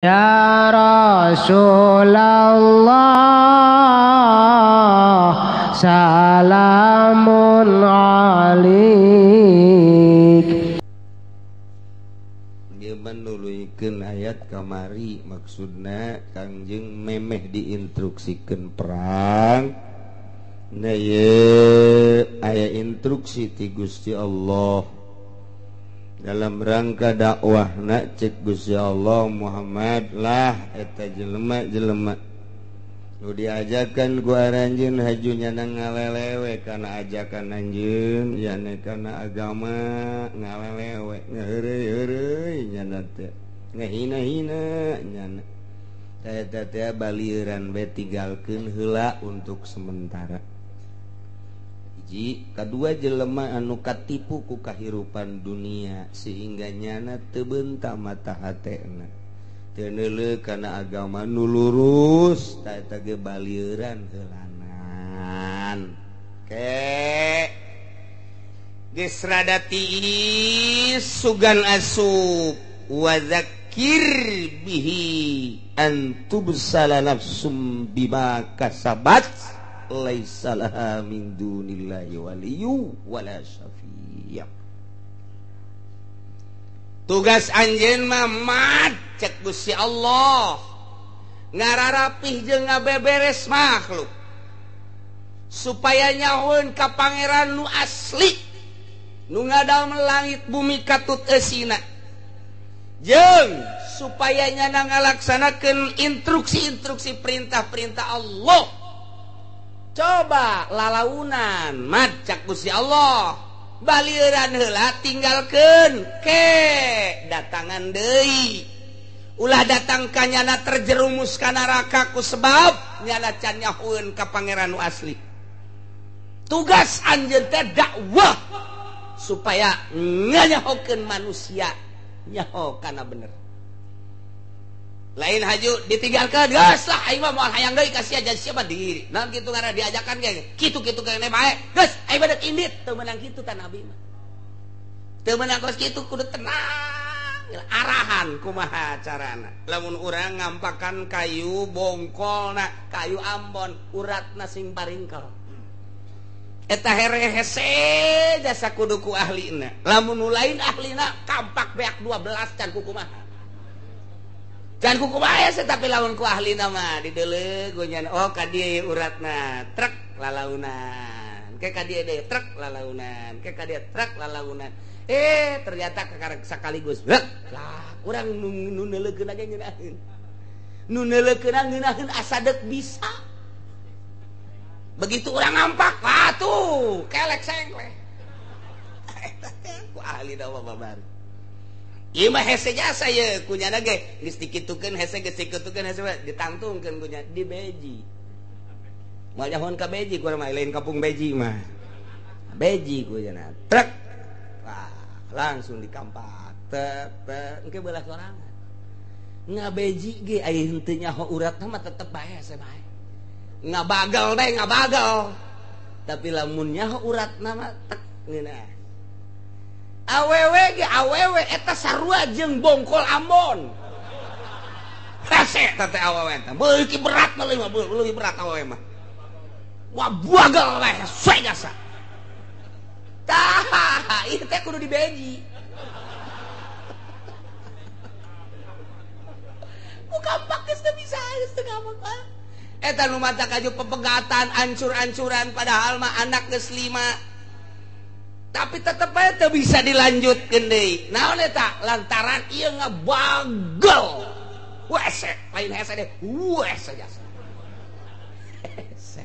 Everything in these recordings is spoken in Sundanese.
Ya Rasulullah salamun alik. Menuluikeun ayat kamari maksudna Kangjeng memeh diinstruksikeun perang. Nah ye aya instruksi ti Gusti Allah dalam rangka dakwahna cek Gusti Allah Muhammad lah eta jelema-jelema nu diajakan ku aranjeun haju nyana ngalelewe kana ajakan anjeun yane kana agama ngalelewe ngaheureuy-heureuy nyana teh ngahina-hina nyana eta teh balieuran bae tinggalkeun heula untuk sementara. Kedua jelema anu katipu ku kahirupan dunia sehingga nyana teu beunta mata hatena teu neuleuh kana agama nu lurus ta eta ge balieuran heulanan ke geus rada tiis sugan asup wa dzakir bihi an tubsala nafsum bima kasabat laisa laha min dunillahi waliyyu wala syafi'i. Tugas anjeun mah mat cek Gusti Allah ngararapih jeung ngabeberes makhluk supaya nyahoeun ka pangeran nu asli nu ngadamel langit bumi katut eusina jeung supaya nyana ngalaksanakeun instruksi-instruksi perintah-perintah Allah. Coba lalaunan macak Gusti Allah balieuran heula tinggalkeun ke datangan deui ulah datang ka nyana terjerumus ka neraka ku sebab nyana can nyahoeun ka pangeran nu asli. Tugas anjeun teh dakwah supaya nganyahokeun manusia nyaho kana bener. Lain haju ditinggalkan geus lah aing mah moal hayang deui ka sia jadi siapa diri naon kitu ngaran diajakan ge kitu-kitu kene bae geus aing mah deuk indit teu meunang kitu ta nabi mah teu meunang kos kitu kudu tenang arahan kumaha carana lamun urang ngampakan kayu bongkolna kayu ambon uratna sing paringkel eta here hese jasa kudu ku ahlina lamun nu lain ahlina kampak beak 12 can kumaha can kuku bae tapi lamun ku ahlina mah dideuleu gunyan oh ka dieu uratna trek lalaunan ke ka dieu deui trek lalaunan ke ka dieu trek lalaunan ternyata kakarek sakaligus lah urang nu neuleukeun ge ngeunaheun nu neuleukeun ngeunaheun asa deuk bisa begitu urang ngampak wah tuh kelek sengkleh eta teh ku ahli da mah babari. Ieu mah hese jasa ye kunyana ge geus dikitukeun hese geus dikitukeun hese ditangtungkeun kunya di beji. Moal nyahoan ka beji ku mah lain kampung beji mah. Beji kunyana trek. Wah, langsung dikampak. Tep tep engke beulah sorangan. Ngabeji ge aya henteu nyaho uratna mah tetep bae hese bae. Ngabagal bae ngabagal. Tapi lamun nyaho uratna mah tek ngeunah. Awewe ge awewe eta sarua jeung bongkol Ambon. Hese eta teh awewe teh. Beuki berat mah leuwih berat awewe mah. Wah buagal we hese jasa. Tah, ieu teh kudu dibeji. Bukan geus teu bisa geus teu ngomong. Eta nu mata kaju pepegatan ancur-ancuran padahal mah anak geus 5. Tapi tetep aja teu bisa dilanjutkeun deui. Naon eta? Lantaran ieu ngebagel. Wese, lain hese deh. Wese jasa. Hese.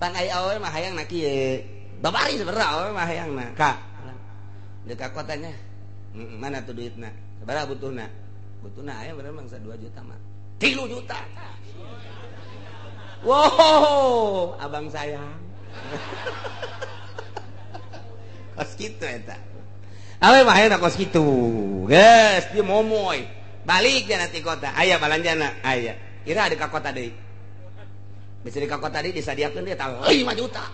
Pan aya awewe mah hayangna kieu. Babari sebenarnya awewe mah hayangna. Ka. Deuk ka kotanya. Mana tuh duitna? Sabaraha butuhna? Butuhna aya bener mangsa 2 juta mah. 3 juta. Wow, abang sayang. Kos kitu eta. Awe mah hayangna kos kitu. Geus dia momoy. Balik dia nanti kota. Aya balanjana, aya. Ira di ka kota deui. Bisa di ka kota deui disadiakeun dia tah 5 juta.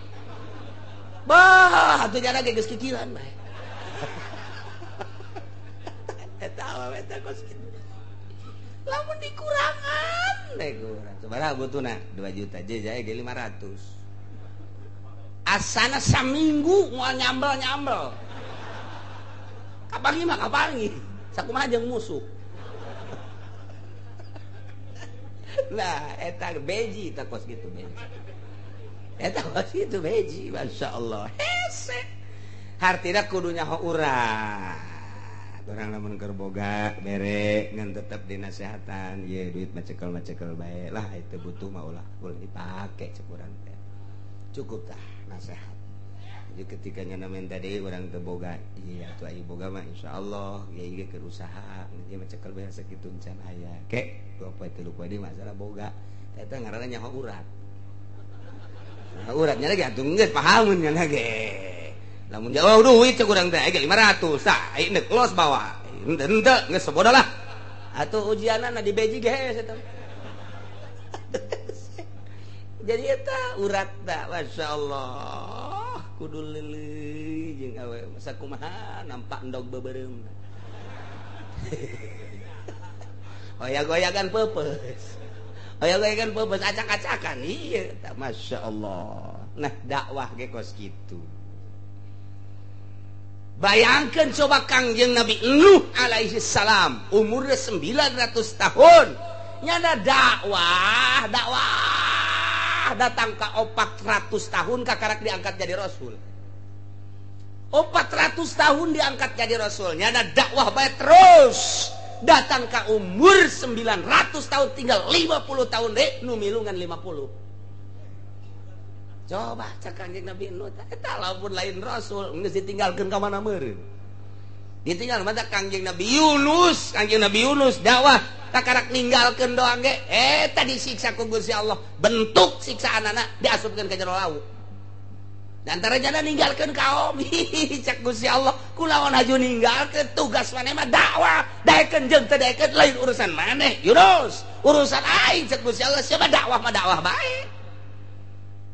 Bah, atuh jana ge geus kikiran bae. Eta awewe teh kos kitu. Lamun dikurangan deh kurang. Sabaraha butuhna? 2 juta aja ge 500. Asana saminggu moal nyambel-nyambel. Kapangi mah kapangi. Sakumaha jeung musuh. Nah, eta beji tah kos kitu beji. Eta kos kitu beji, masyaallah. Hese. Hartina kudu nyaho urang. Urang lamun keur boga bere ngan tetep dinasehatan, ye duit macekel-macekel bae lah itu butuh mah ulah ulah dipake cek urang teh. Cukup tah nasehat. Jadi ketika nyana minta deui urang teu boga, iya atuh aya boga mah insyaallah ieu ge keur usaha, ieu mah cekel bae sakitu can aya. Ke 2 poe 3 poe deui masalah boga. Eta ngaranna nyaho urat. Nah, uratnya lagi atuh geus pahamun nyana ge. Lamun jauh duit cek urang teh aya 500, tah aya neuk los bawa. Henteu geus sabodo lah. Atuh ujianana di beji ge hese eta. Jadi eta urat da masyaallah. Kudu leuleui jeung awe sakumaha nampak endog beubeurem. Goyag-goyagan peupeus. Goyag-goyagan peupeus acak-acakan. Iya, masyaallah. Nah, dakwah ge kos kitu. Bayangkan coba Kangjeng Nabi Nuh alaihi salam umurnya 900 tahun. Nyana dakwah, dakwah datang ke 400 tahun kakarak diangkat jadi rasul. 400 tahun diangkat jadi rasul. Nyana dakwah bae terus. Datang ke umur 900 tahun tinggal 50 tahun deh nu milungan 50. Coba cek Kangjeng Nabi Nuh eta lamun lain rasul geus ditinggalkeun ka mana meureun. Ditinggal mata Kangjeng Nabi Yunus, Kangjeng Nabi Yunus dakwah takarak ninggalkeun doang ge eta disiksa ku Gusti Allah. Bentuk siksaanana diasupkeun ka jero laut. Dan antara jana ninggalkeun kaum cek Gusti Allah kulawan haju ninggalkeun tugas maneh mah dakwah daekeun jeung teu daekeun lain urusan maneh Yunus, urusan aing cek Gusti Allah siapa dakwah mah dakwah bae.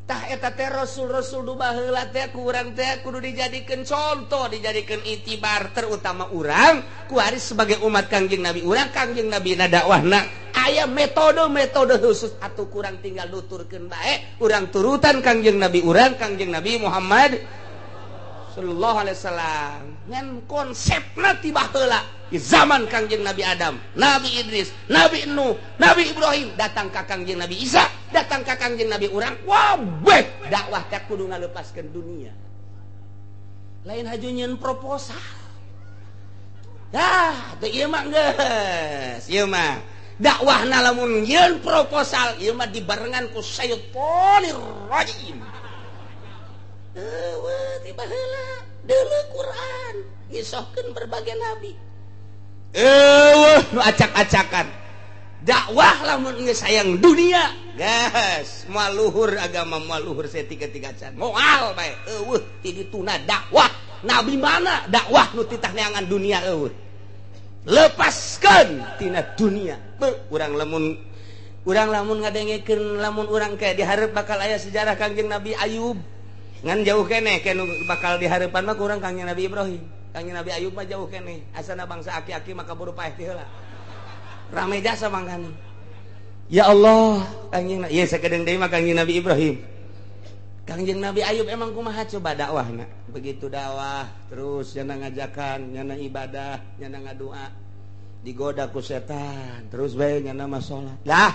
Tah eta teh rasul-rasul nu baheula teh ku urang teh kudu dijadikeun contoh, dijadikeun itibar terutama urang ku ari sebagai umat Kangjeng Nabi urang Kangjeng Nabi na dakwahna aya metode-metode khusus atuh kurang tinggal nuturkeun bae urang turutan Kangjeng Nabi urang Kangjeng Nabi Muhammad sallallahu alaihi wasallam ngan konsepna ti baheula di zaman Kangjeng Nabi Adam, Nabi Idris, Nabi Nuh, Nabi Ibrahim datang ka Kangjeng Nabi Isa, datang ka Kangjeng Nabi urang wabeh dakwah teh kudu ngalepaskeun dunia. Lain haju nyieun proposal. Dah, teu ieu mah geus, ieu mah dakwahna lamun nyieun proposal ieu mah dibarengan ku syaitonir rajim. Eueuh ti baheula deuleu Quran ngisohkeun berbagai nabi. Eueuh nu acak-acakan. Dakwah lamun geus sayang dunia, geus moal luhur agama moal luhur setiga-tiga can. Moal bae eueuh ti dituna dakwah. Nabi mana dakwah nu titah neangan dunia eueuh. Lepaskeun tina dunia. Beuh urang lamun ngadengekeun lamun urang kayak dihareup bakal aya sejarah Kangjeng Nabi Ayub. Ngan jauh keneh ke bakal dihareupan mah kurang Kangjeng Nabi Ibrahim. Kangjeng Nabi Ayub mah jauh keneh. Asana bangsa aki-aki maka buru paeh ti heula. Rame jasa mangkana. Ya Allah, Kangjeng ieu sakedeung deui mah Kangjeng Nabi Ibrahim. Kangjeng Nabi Ayub emang kumaha coba dakwahna? Begitu dakwah terus nyana ngajakan, nyana ibadah, nyana ngadua. Digoda ku setan, terus bae nyana mah salat. Lah,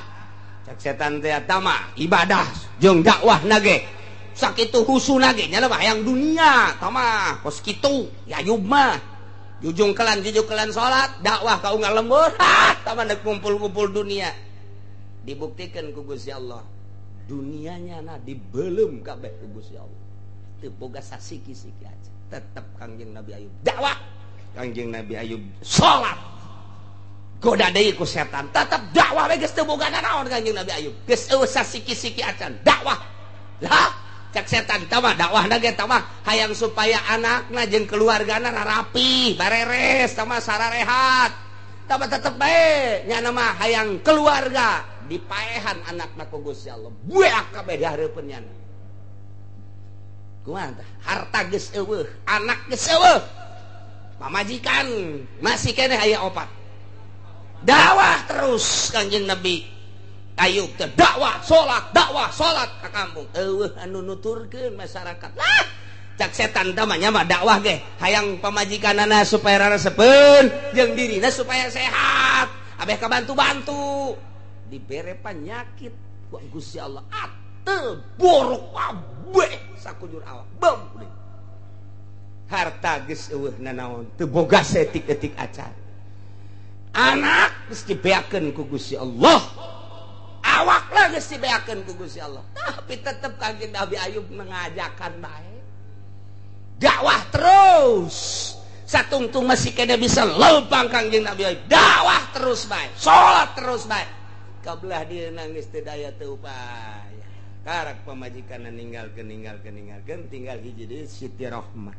cek setan teh tama ibadah jeung dakwahna ge. Sakitu husuna ge nyana mah hayang dunia, tama kos kitu ya Ayub mah. Jujung kelan salat, dakwah ka unggal lembur, ha tama deuk kumpul-kumpul dunia. Dibuktikan ku Gusti Allah. Dunianya na dibelum kabeh ku Gusti Allah. Teu boga sasiki-siki aja. Tetep Kangjeng Nabi Ayub dakwah, Kangjeng Nabi Ayub salat. Goda deui ku setan, tetep dakwah we geus teu boga nanaon Kangjeng Nabi Ayub. Geus eueuh sasiki-siki acan dakwah. Lah cek setan tama dakwahna ge tama hayang supaya anakna jeung keluargana rarapi, bareres tama sararehat. Tama tetep bae nyana mah hayang keluarga dipaehan anakna ku Gusti Allah. Bueak kabeh dihareupeun nyana. Kumaha tah? Harta geus eueuh, anak geus eueuh. Pamajikan masih keneh aya opat. Dakwah terus Kangjeng Nabi Ayub teh dakwah salat ka kampung. Eueuh anu nuturkeun masyarakat. Lah cak setan teh mah nya mah dakwah ge hayang pamajikanana supaya raresepeun jeung dirina supaya sehat. Abeh kabantu-bantu dibere penyakit ku Gusti Allah atel borok kabeh sakujur awak. Bem. Harta geus eueuh nanaon teu boga setik-etik acan. Anak geus dibeakeun ku Gusti Allah. Awak lah geus dibeakeun ku Gusti Allah. Tapi tetep Kangjeng Nabi Ayub mengajakan bae. Dakwah terus. Satungtung masih kena bisa lempang Kangjeng Nabi Ayub. Dakwah terus bae, salat terus bae. Kabelah dia nangis teu daya teu upaya. Karak pamajikanna ninggalkeun tinggal hiji deui Siti Rahmah.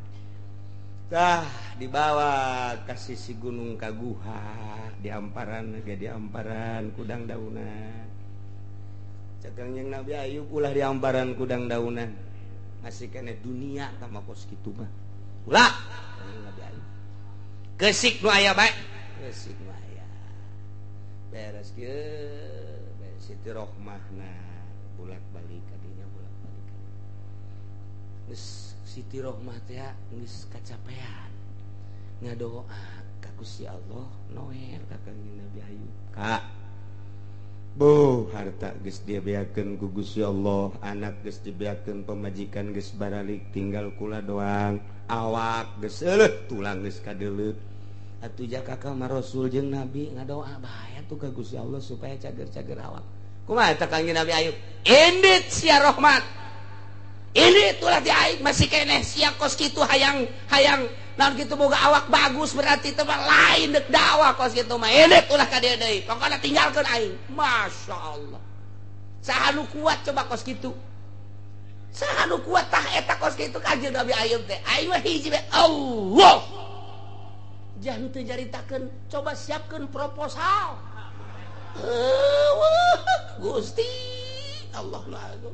Tah dibawa ka sisi gunung ka guha di amparan ge di amparan kudang daunan. Cek Kangjeng Nabi Ayub ulah di amparan kudang daunan. Masih kene dunia tama kos kitu mah. Ulah Kangjeng Nabi Ayub. Kesik nu aya bae. Kesik nu aya. Beres kieu Siti Rohmahna bolak-balik kadinya bolak-balik. Geus Siti Rohmah teh geus kacapean ngadoa ka Gusti Allah noel ka Kangjeng Nabi Ayub. Ka boh harta geus dibeakeun ku Gusti Allah, anak geus dibeakeun, pamajikan geus baralik tinggal kula doang, awak geus eueuh tulang geus kadeuleut. Atuh jaka ka Rasul jeung Nabi ngadoa bae atuh ka Gusti Allah supaya cager-cager awak. Kumaha eta Kangjeng Nabi Ayub? Indit sia Rohmat. Ini itulah di aing masih keneh sia kos kitu hayang hayang naon kitu boga awak bagus berarti teh mah lain deuk dakwah kos kitu mah. Ini ulah ka dieu deui. Pokona tinggalkeun aing. Masya Allah. Saha nu kuat coba kos kitu? Saha nu kuat tah eta kos kitu Kangjeng Nabi Ayub teh. Aing mah hiji bae Allah. Jangan teu nyaritakeun, coba siapkeun proposal. Gusti Allah nu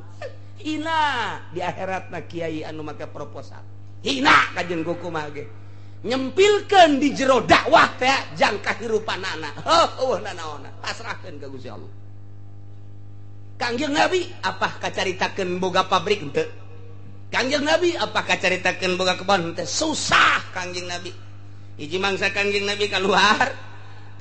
hina di akhiratna kiai anu make proposal. Hina kajeun kumaha ge. Nyempilkeun di jero dakwah teh jang kahirupanana. Heuh nanaonna pasrahkeun ka Gusti Allah. Kangjeng Nabi apa kacaritakeun boga pabrik henteu? Kangjeng Nabi apa kacaritakeun boga kebon henteu? Susah Kangjeng Nabi. Hiji mangsa Kangjeng Nabi keluar,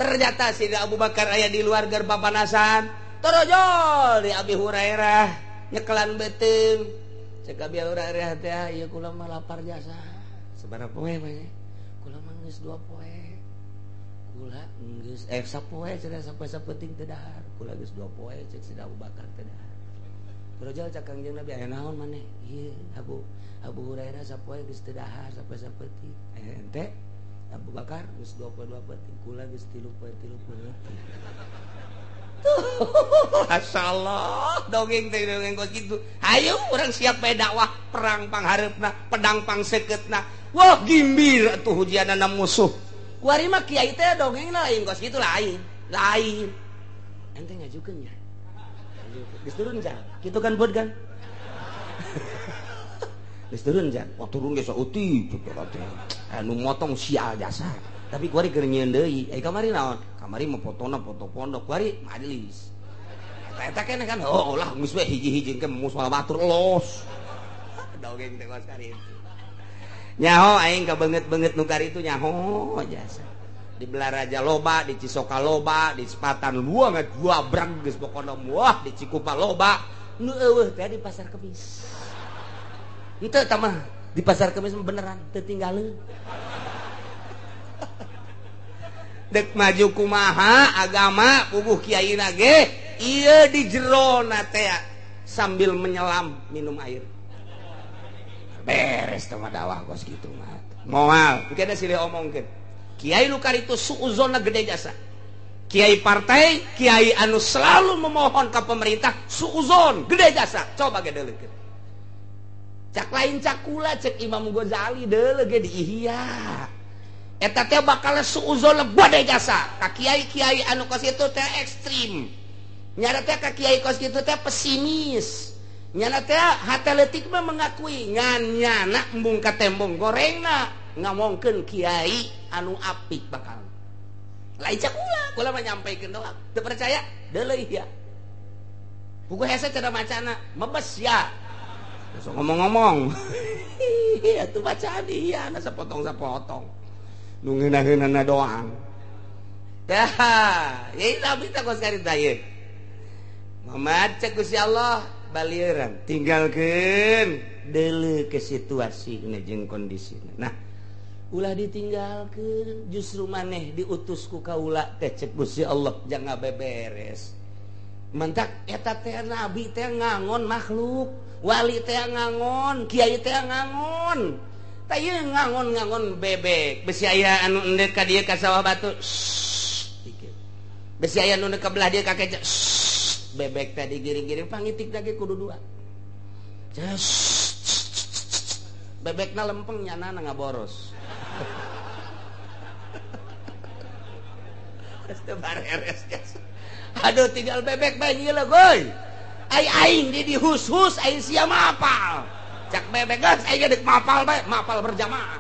ternyata Sidina Abu Bakar aya di luar gerbang papanasan. Torojol di Abi Hurairah nyekelan beuteung. Cek Abi Hurairah teh ieu kula mah lapar jasa. Sabaraha poe mah? Kula mah geus 2 poe. Kula geus sapoe cenah sapoe sapenting teu dahar. Kula geus 2 poe cek Sidina Abu Bakar teu dahar. Torojol cek Kangjeng Nabi aya naon maneh? Ieu Abu Hurairah sapoe geus teu dahar sapoe sapenting. Ente Abu Bakar geus 2 poe 2 penting, kula geus 3 poe 3 penting. Tuh, masyaallah, dongeng teh dongeng kos kitu. Hayu urang siap bae dakwah perang panghareupna, pedang pangsekeutna. Wah, gimbir atuh hujianana musuh. Kuari mah kiai teh dongengna lain kos kitu lain. Lain. Ente ngajukeun nya. Geus turun jan. Kitu kan buat kan? Geus turun jan. Wah turun ge sautik kitu teh. Anu motong sial jasa. Tapi kuari keur nyieun deui. Kamari naon? Kamari mah fotona foto pondok, kuari majelis. Eta keneh kan oh lah geus we hiji-hiji ke musola batur los. Dongeng teh kos kari itu. Nyaho aing kabeungeut-beungeut nu kari itu nyaho jasa. Di Belaraja loba, di Cisoka loba, di Sepatan luang dua brang geus pokona wah di Cikupa loba. Nu eueuh teh di Pasar Kemis. Henteu tah mah di Pasar Kemis beneran teu tinggaleun. Dek maju kumaha agama puguh kiai nage ieu di jerona teh sambil menyelam minum air. Beres teh mah dakwah kos kitu mah. Moal, engke silih omongkeun. Kiai nu karitu suuzonna gede jasa. Kiai partai, kiai anu selalu memohon ka pemerintah suuzon gede jasa. Coba ge deuleukeun. Cak lain cakula cek Imam Ghazali deuleu ge di Ihya. Eta teh bakal suuzon gede jasa. Ka kiai-kiai anu kos kitu teh ekstrim. Nyana teh ka kiai kos kitu teh pesimis. Nyana teh hate leutik mah mengakui ngan nyana embung ka tembong gorengna ngomongkeun kiai anu apik bakal. Lain cakula. Kula mah nyampaikeun doang. Teu percaya? Deuleuh ya. Buku hese cara macana, mebes ya. Langsung ngomong-ngomong. Atuh bacaan iya, na sapotong-sapotong. Nu ngeunah-ngeunahna doang. Tah, ieu tapi tah kos karita ieu. Muhammad cek Gusti Allah balieuran, tinggalkeun deuleu ke situasi jeung kondisina. Nah, ulah ditinggalkeun, justru maneh diutus ku kaula teh cek Gusti Allah jangan beberes. Mentak eta teh nabi teh ngangon makhluk, wali teh ngangon, kiai teh ngangon. Tah ieu ngangon-ngangon bebek, besi aya anu endek ka dieu ka sawah batu. Besi aya anu endek ka belah dieu ka keca. Bebek tadi giring-giring pangitik lagi kudu dua. Bebekna lempeng nyanana ngaboros. Aduh tinggal bebek bae nyieula goy. Ai aing di dihus-hus aing sia mapal. Cak bebek geus aing deuk mapal bae, mapal berjamaah.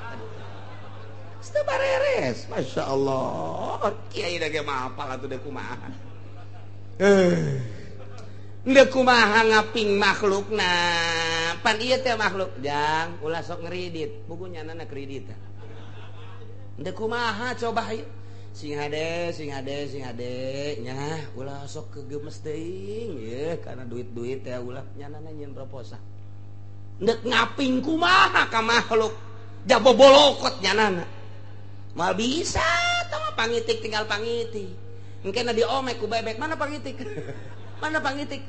Teu bareres, masyaallah. Kiai da ge mapal atuh deuk kumaha. Deuk kumaha ngaping makhlukna. Pan ieu teh makhluk jang ulah sok ngeridit, buku nyanana kredit. Deuk kumaha coba ieu. Sing hade, sing hade, sing hade nya ulah sok kegemes teuing ye karena duit-duit teh ulah nyanana nyieun proposal. Ndek ngaping kumaha ka makhluk jabobolokot nyanana. Moal bisa tah mah pangitik tinggal pangitik. Engkena diomek ku bebek, mana pangitik? Mana pangitik?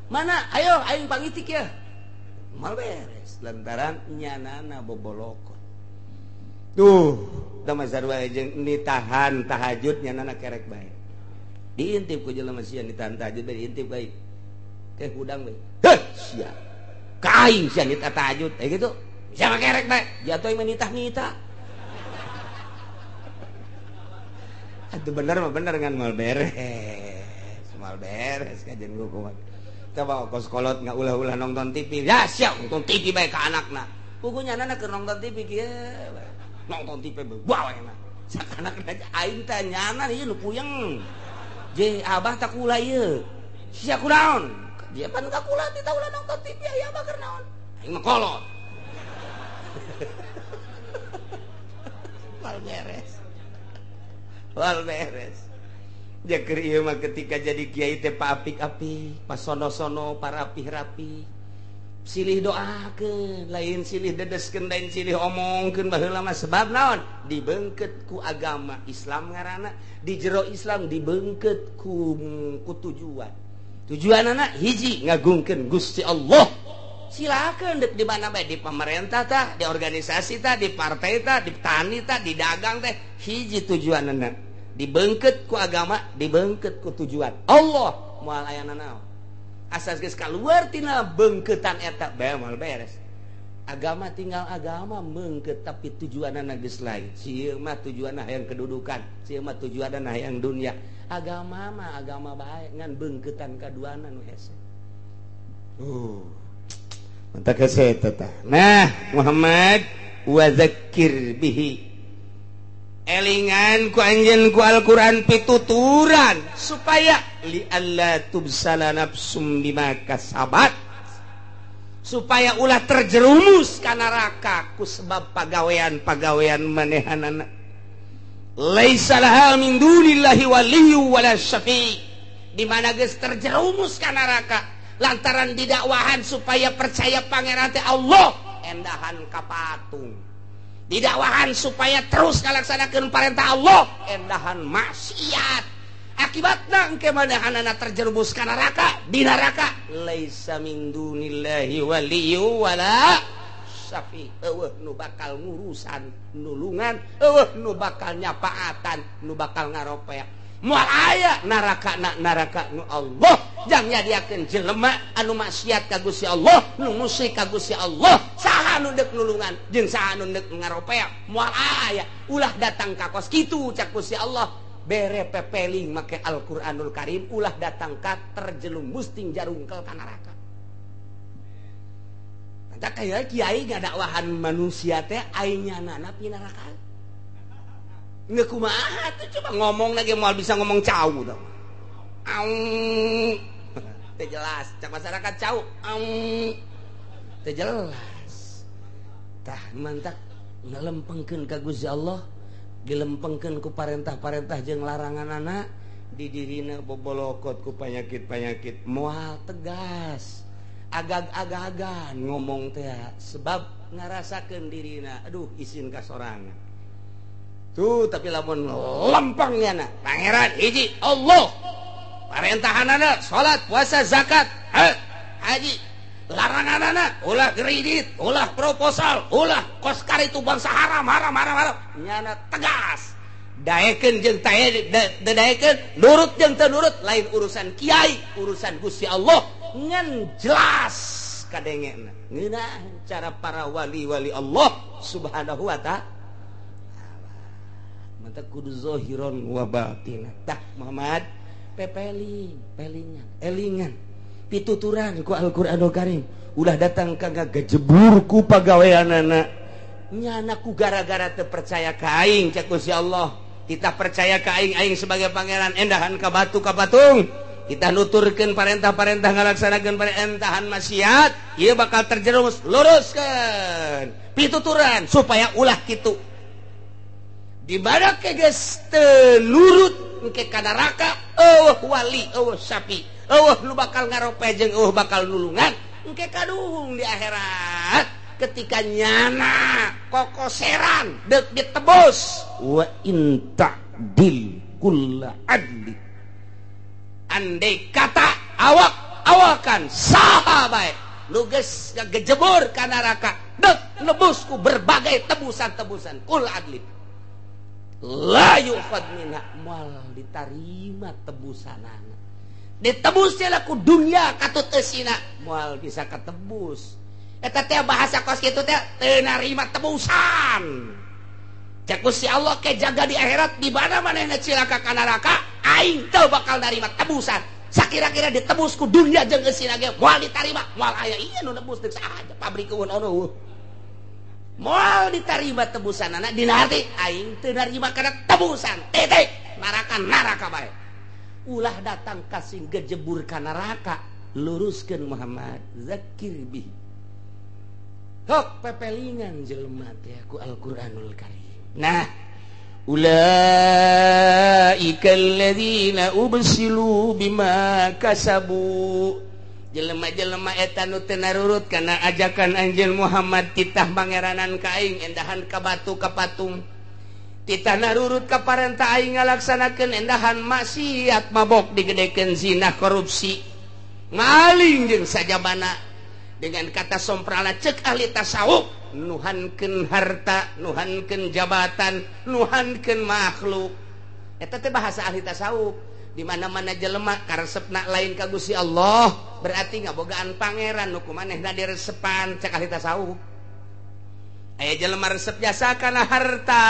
Mana? Ayo aing pangitik ya. Moal beres lantaran nyanana bobolokot. Tuh, tama sarua jeung ditahan tahajud nyanana kerek bae. Diintip ku jelema sia ditahan tahajud bae diintip bae. Teh hudang bae. Heh, sia. Ka aing sia nitah tahajud, eh gitu. Sia mah kerek bae, jatuh mah nitah-nitah. Atuh bener mah bener ngan moal beres. Moal beres kajian kumaha. Coba kos kolot nggak ulah-ulah nonton TV. Ya sia nonton TV bae ka anakna. Pugu nyanana keur nonton TV kieu. Nonton TV bawa enak. Sakanak aing teh nyana ieu nu puyeng. Je abah tak kula ieu. Sia kunaon? Dia pan ka kula teh ulah nonton TV aya abah keur naon? Aing mah kolot. Wal beres. Wal beres. Jaker ieu mah ketika jadi kiai teh paapik-apik, pasono-sono, parapih-rapi. Silih doakeun, lain silih dedeskeun, lain silih omongkeun baheula mah sebab naon? Dibengket ku agama Islam ngaranna, di jero Islam dibengket ku tujuan. Tujuanana hiji ngagungkeun Gusti Allah. Silakeun deuk di mana bae, di pemerintah tah, di organisasi tah, di partai tah, di tani tah, di dagang teh, hiji tujuanana. Dibengket ku agama, dibengket ku tujuan. Allah moal aya nanaon. Asas geus kaluar tina bengketan eta bae moal beres. Agama tinggal agama mengket tapi tujuanana geus lain. Sieun mah tujuanna hayang kedudukan, sieun mah tujuanna hayang dunia. Agama mah agama bae ngan bengketan kaduana nu hese. Mantap hese eta tah. Nah, Muhammad wa zakkir bihi. Elingan ku anjeun ku Al-Qur'an pituturan supaya li alla tubsala nafsum bima kasabat, supaya ulah terjerumus ka neraka ku sebab pagawean-pagawean manehanana. Laisa laha min dunillahi waliyyu wala syafi'. Di mana geus terjerumus ka neraka lantaran didakwahan supaya percaya pangeran teh Allah, endahan ka patung. Didakwahan supaya terus ngalaksanakeun perintah Allah, endahan maksiat. Akibatna engke manahanana terjerumus ka neraka, di neraka laisa min dunillahi waliyyu wala syafi. Eueuh nu bakal ngurusan nulungan, eueuh nu bakal nyapaatan, nu bakal ngaropea. Moal aya neraka na neraka nu Allah. Jang nyadiakeun jelema anu maksiat ka Gusti Allah, nu musyrik ka Gusti Allah, saha nu deuk nulungan jeung saha nu deuk ngaropea, moal aya. Ulah datang ka kos kitu cak Gusti Allah, bere pepeling make Al-Qur'anul Karim, ulah datang ka terjerumus ting jarungkel ka neraka. Mantap kaya kiai ngadakwahan manusia teh aing nyanana pinaraka. Nggak kumaha tuh coba ngomong lagi moal bisa ngomong cau tau. Au. Teu jelas, cak masyarakat cau. Au. Teu jelas. Tah mantak ngalempengkeun ka Gusti Allah, dilempengkeun ku parentah-parentah jeung laranganana, di dirina bobolokot ku panyakit-panyakit moal tegas. Agag-agagan ngomong teh sebab ngarasakeun dirina, aduh isin ka sorangan. Tuh tapi lamun lempeng nyana, pangeran hiji Allah. Parentahanana salat, puasa, zakat, haji. Laranganana ulah kredit, ulah proposal, ulah koskar itu bangsa haram, haram, haram, haram. Nyana tegas. Daekeun jeung daekeun, nurut jeung teu nurut lain urusan kiai, urusan Gusti Allah. Ngan jelas kadengena. Ngeunah cara para wali-wali Allah Subhanahu wa ta'ala. Mantap kudu zahiron wa batin. Tah Muhammad pepeling, pelingan, elingan. Pituturan ku Al-Qur'anul Karim. Ulah datang ka ngagejebur ku pagaweanana. Nyana ku gara-gara teu percaya ka aing cek Gusti Allah. Kita percaya ka aing, aing sebagai pangeran endahan ka batu ka patung. Kita nuturkeun parentah-parentah ngalaksanakeun parentahan maksiat, ieu bakal terjerumus. Luruskeun pituturan supaya ulah kitu. Di mana ke geus teu nurut engke ka neraka, eueuh wali, eueuh sapi, eueuh nu bakal ngarope jeung eueuh bakal nulungan, engke kaduhung di akhirat. Ketika nyana kokoseran deuk ditebus, wa in ta'dil kulla adli. Andai kata awak-awakan saha bae nu geus ngagejebur ka neraka, deuk nebus ku berbagai tebusan-tebusan kul adli. La yu'khad minha, moal ditarima tebusanana. Ditebus ku dunia katut eusina, moal bisa katebus. Eta teh bahasa kos kitu teh teu narima tebusan. Cek Gusti Allah ke jaga di akhirat di mana manehna cilaka ka neraka, aing teu bakal narima tebusan. Sakira-kira ditebus ku dunia jeung eusina ge moal ditarima, moal aya ieu nu nebus deuk saha aja pabrik eueun ono. Moal ditarima tebusanana dina arti aing teu narima kana tebusan. Titik. Neraka neraka bae. Ulah datang kasing gejebur ka neraka, luruskeun Muhammad zakir bihi. Hok pepelingan jelema teh ku Al-Qur'anul Karim. Nah, ulaika alladzina ubsilu bima kasabu. Jelema-jelema eta nu teu narurut kana ajakan anjeun Muhammad titah pangeranan ka aing endahan ka batu ka patung. Titah narurut ka parentah aing ngalaksanakeun endahan maksiat mabok digedekeun zina korupsi. Maling jeung sajabana. Dengan kata somprala cek ahli tasawuf, nuhankeun harta, nuhankeun jabatan, nuhankeun makhluk. Eta teh bahasa ahli tasawuf. Di mana-mana jelema karesepna lain ka Gusti Allah, berarti ngabogaan pangeran nu kumanehna diresepan cek ahli tasawuf. Aya jelema resep jasa kana harta,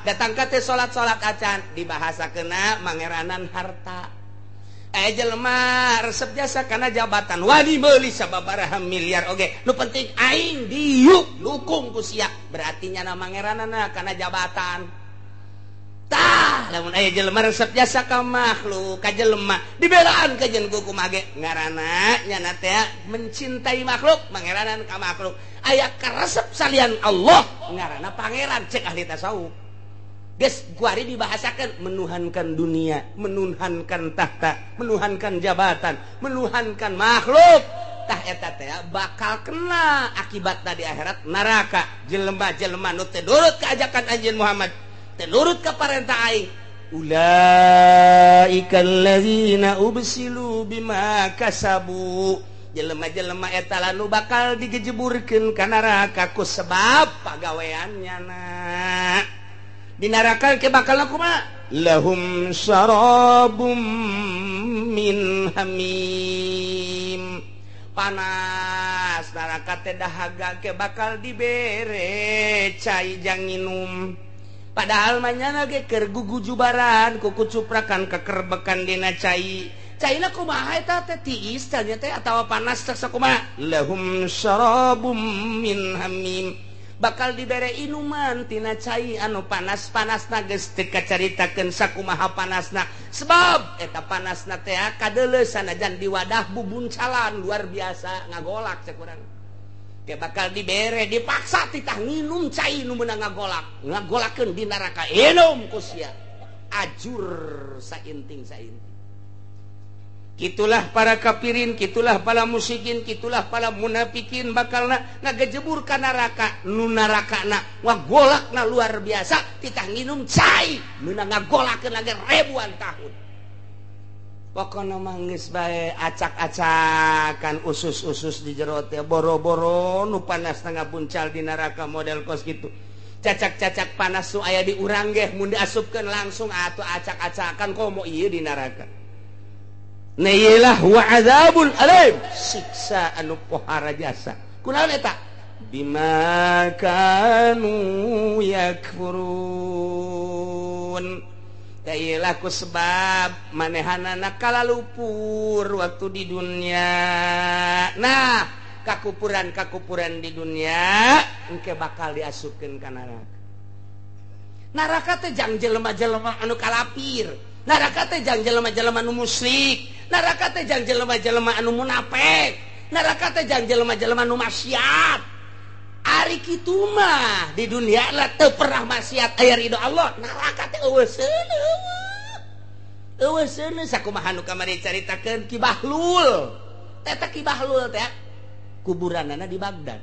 datang ka teh salat-salat acan dibahasakeunna mangeranan harta. Aya jelema resep jasa kana jabatan, wani meuli sababaraha miliar oge, nu penting aing diuk dukung ku sia, berarti nyana mangeranana kana jabatan. Tah lamun aya jelema resep jasa ka makhluk ka jelema dibelaan ka jeung kumaha ge ngaranna nyana teh mencintai makhluk mangeranan ka makhluk. Aya karesep salian Allah ngaranna pangeran cek ahli tasawuf. Geus kuari dibahasakeun menuhankan dunia, menuhankan tahta, menuhankan jabatan, menuhankan makhluk. Tah eta teh bakal kena akibatna di akhirat neraka. Jelema-jelema nu teu nurut ka ajakan anjeun Muhammad, teu nurut ka parentah aing. Ulaika alladzina ubsilu bima kasabu. Jelema-jelema eta nu bakal digejeburkeun ka neraka ku sebab pagawean nyana. Di neraka ke bakal kumaha? Lahum syarabum min hamim. Panas neraka teh dahaga ke bakal dibere cai jang nginum. Padahal manyana ge keur gugujubaran kuku cuprakan kekerbekan dina cai. Caina kumaha eta teh tiis tanya teh atawa panas teh sakumaha? Lahum syarabum min hamim. Bakal dibere inuman tina cai anu panas-panasna geus teu kacaritakeun sakumaha panasna. Sebab eta panasna teh kadeuleu sanajan di wadah bubuncalan luar biasa ngagolak cek urang. Ke bakal dibere dipaksa titah nginum cai nu meunang ngagolak, ngagolakeun di neraka inum ku sia. Ajur sainting-sainting. Kitulah para kafirin, kitulah para musyrikin, kitulah para munafikin bakalna ngagejebur ka neraka, nu narakana ngagolakna luar biasa, titah nginum cai meunang ngagolakeun lagi ribuan tahun. Pokona mah geus bae acak-acakan usus-usus di jero teh boro-boro nu panasna ngabuncal di neraka model kos kitu. Cacak-cacak panas nu aya di urang ge mun diasupkeun langsung atuh acak-acakan komo ieu di neraka. Neilah wa azabul alim, siksa anu pohara jasa. Kunaon eta? Bima kanu yakfurun. Tailah ku sebab manehanana kalalupur waktu di dunia. Nah, kakupuran-kakupuran di dunia engke bakal diasupkeun ka neraka. Neraka teh jang jelema-jelema anu kalapir. Neraka teh jang jelema-jelema anu musyrik. Neraka teh jang jelema-jelema anu munafik. Neraka teh jang jelema-jelema anu maksiat. Ari kitu mah di dunia lah teu pernah maksiat aya ridho Allah. Neraka teh eueuh seuneu. Eueuh seuneu sakumaha nu kamari caritakeun Ki Bahlul. Eta Ki Bahlul teh kuburanana di Baghdad.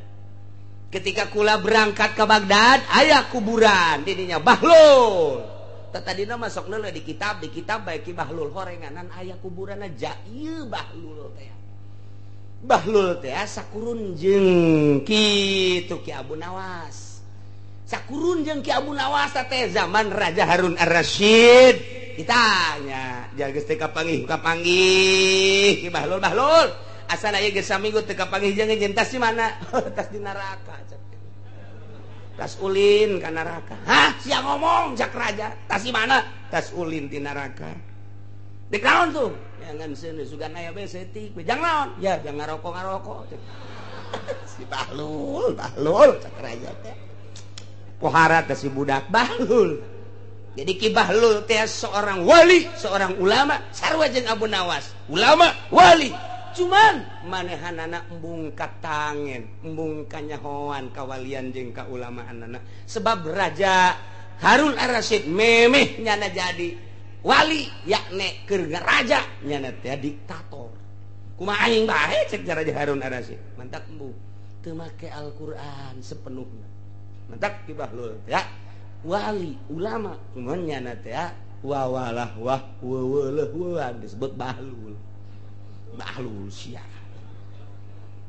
Ketika kula berangkat ke Baghdad aya kuburan didinya Bahlul. Tadina masuk leuleuh di kitab bae Ki Bahlul horenganan aya kuburanna ja ieu Bahlul teh. Bahlul teh sakurun jeung kitu Ki Abu Nawas. Sakurun jeung Ki Abu Nawas teh zaman Raja Harun Ar-Rasyid. Ditanya, ja geus teu kapanggih kapanggih Ki Bahlul Bahlul. Asal aya geus saminggu teu kapanggih jeung jeung tas di mana? Tas di neraka. Tas ulin ka neraka. Hah, sia ngomong jak raja. Tas di mana? Tas ulin di neraka. Dek naon tuh? Ya ngan seuneu sugan aya bae setik. Jang naon? Ya jang ngaroko-ngaroko. Si Bahlul, Bahlul cak raja teh. Pohara teh si budak Bahlul. Jadi Ki Bahlul teh seorang wali, seorang ulama, sarua jeung Abu Nawas. Ulama, wali. Cuman manehanana embung katangen, embung kanyahoan kawalian jeung kaulamaanana. Sebab Raja Harun Ar-Rasyid memeh nyana jadi wali yakne keur raja nyana teh diktator. Kumaha aing bae cek Raja Harun Ar-Rasyid. Mantak embung teu make Al-Qur'an sepenuhna. Mantak Ki Bahlul ya wali ulama cuman nyana teh wawalah wah weweleuh disebut Bahlul. Bahlul sia.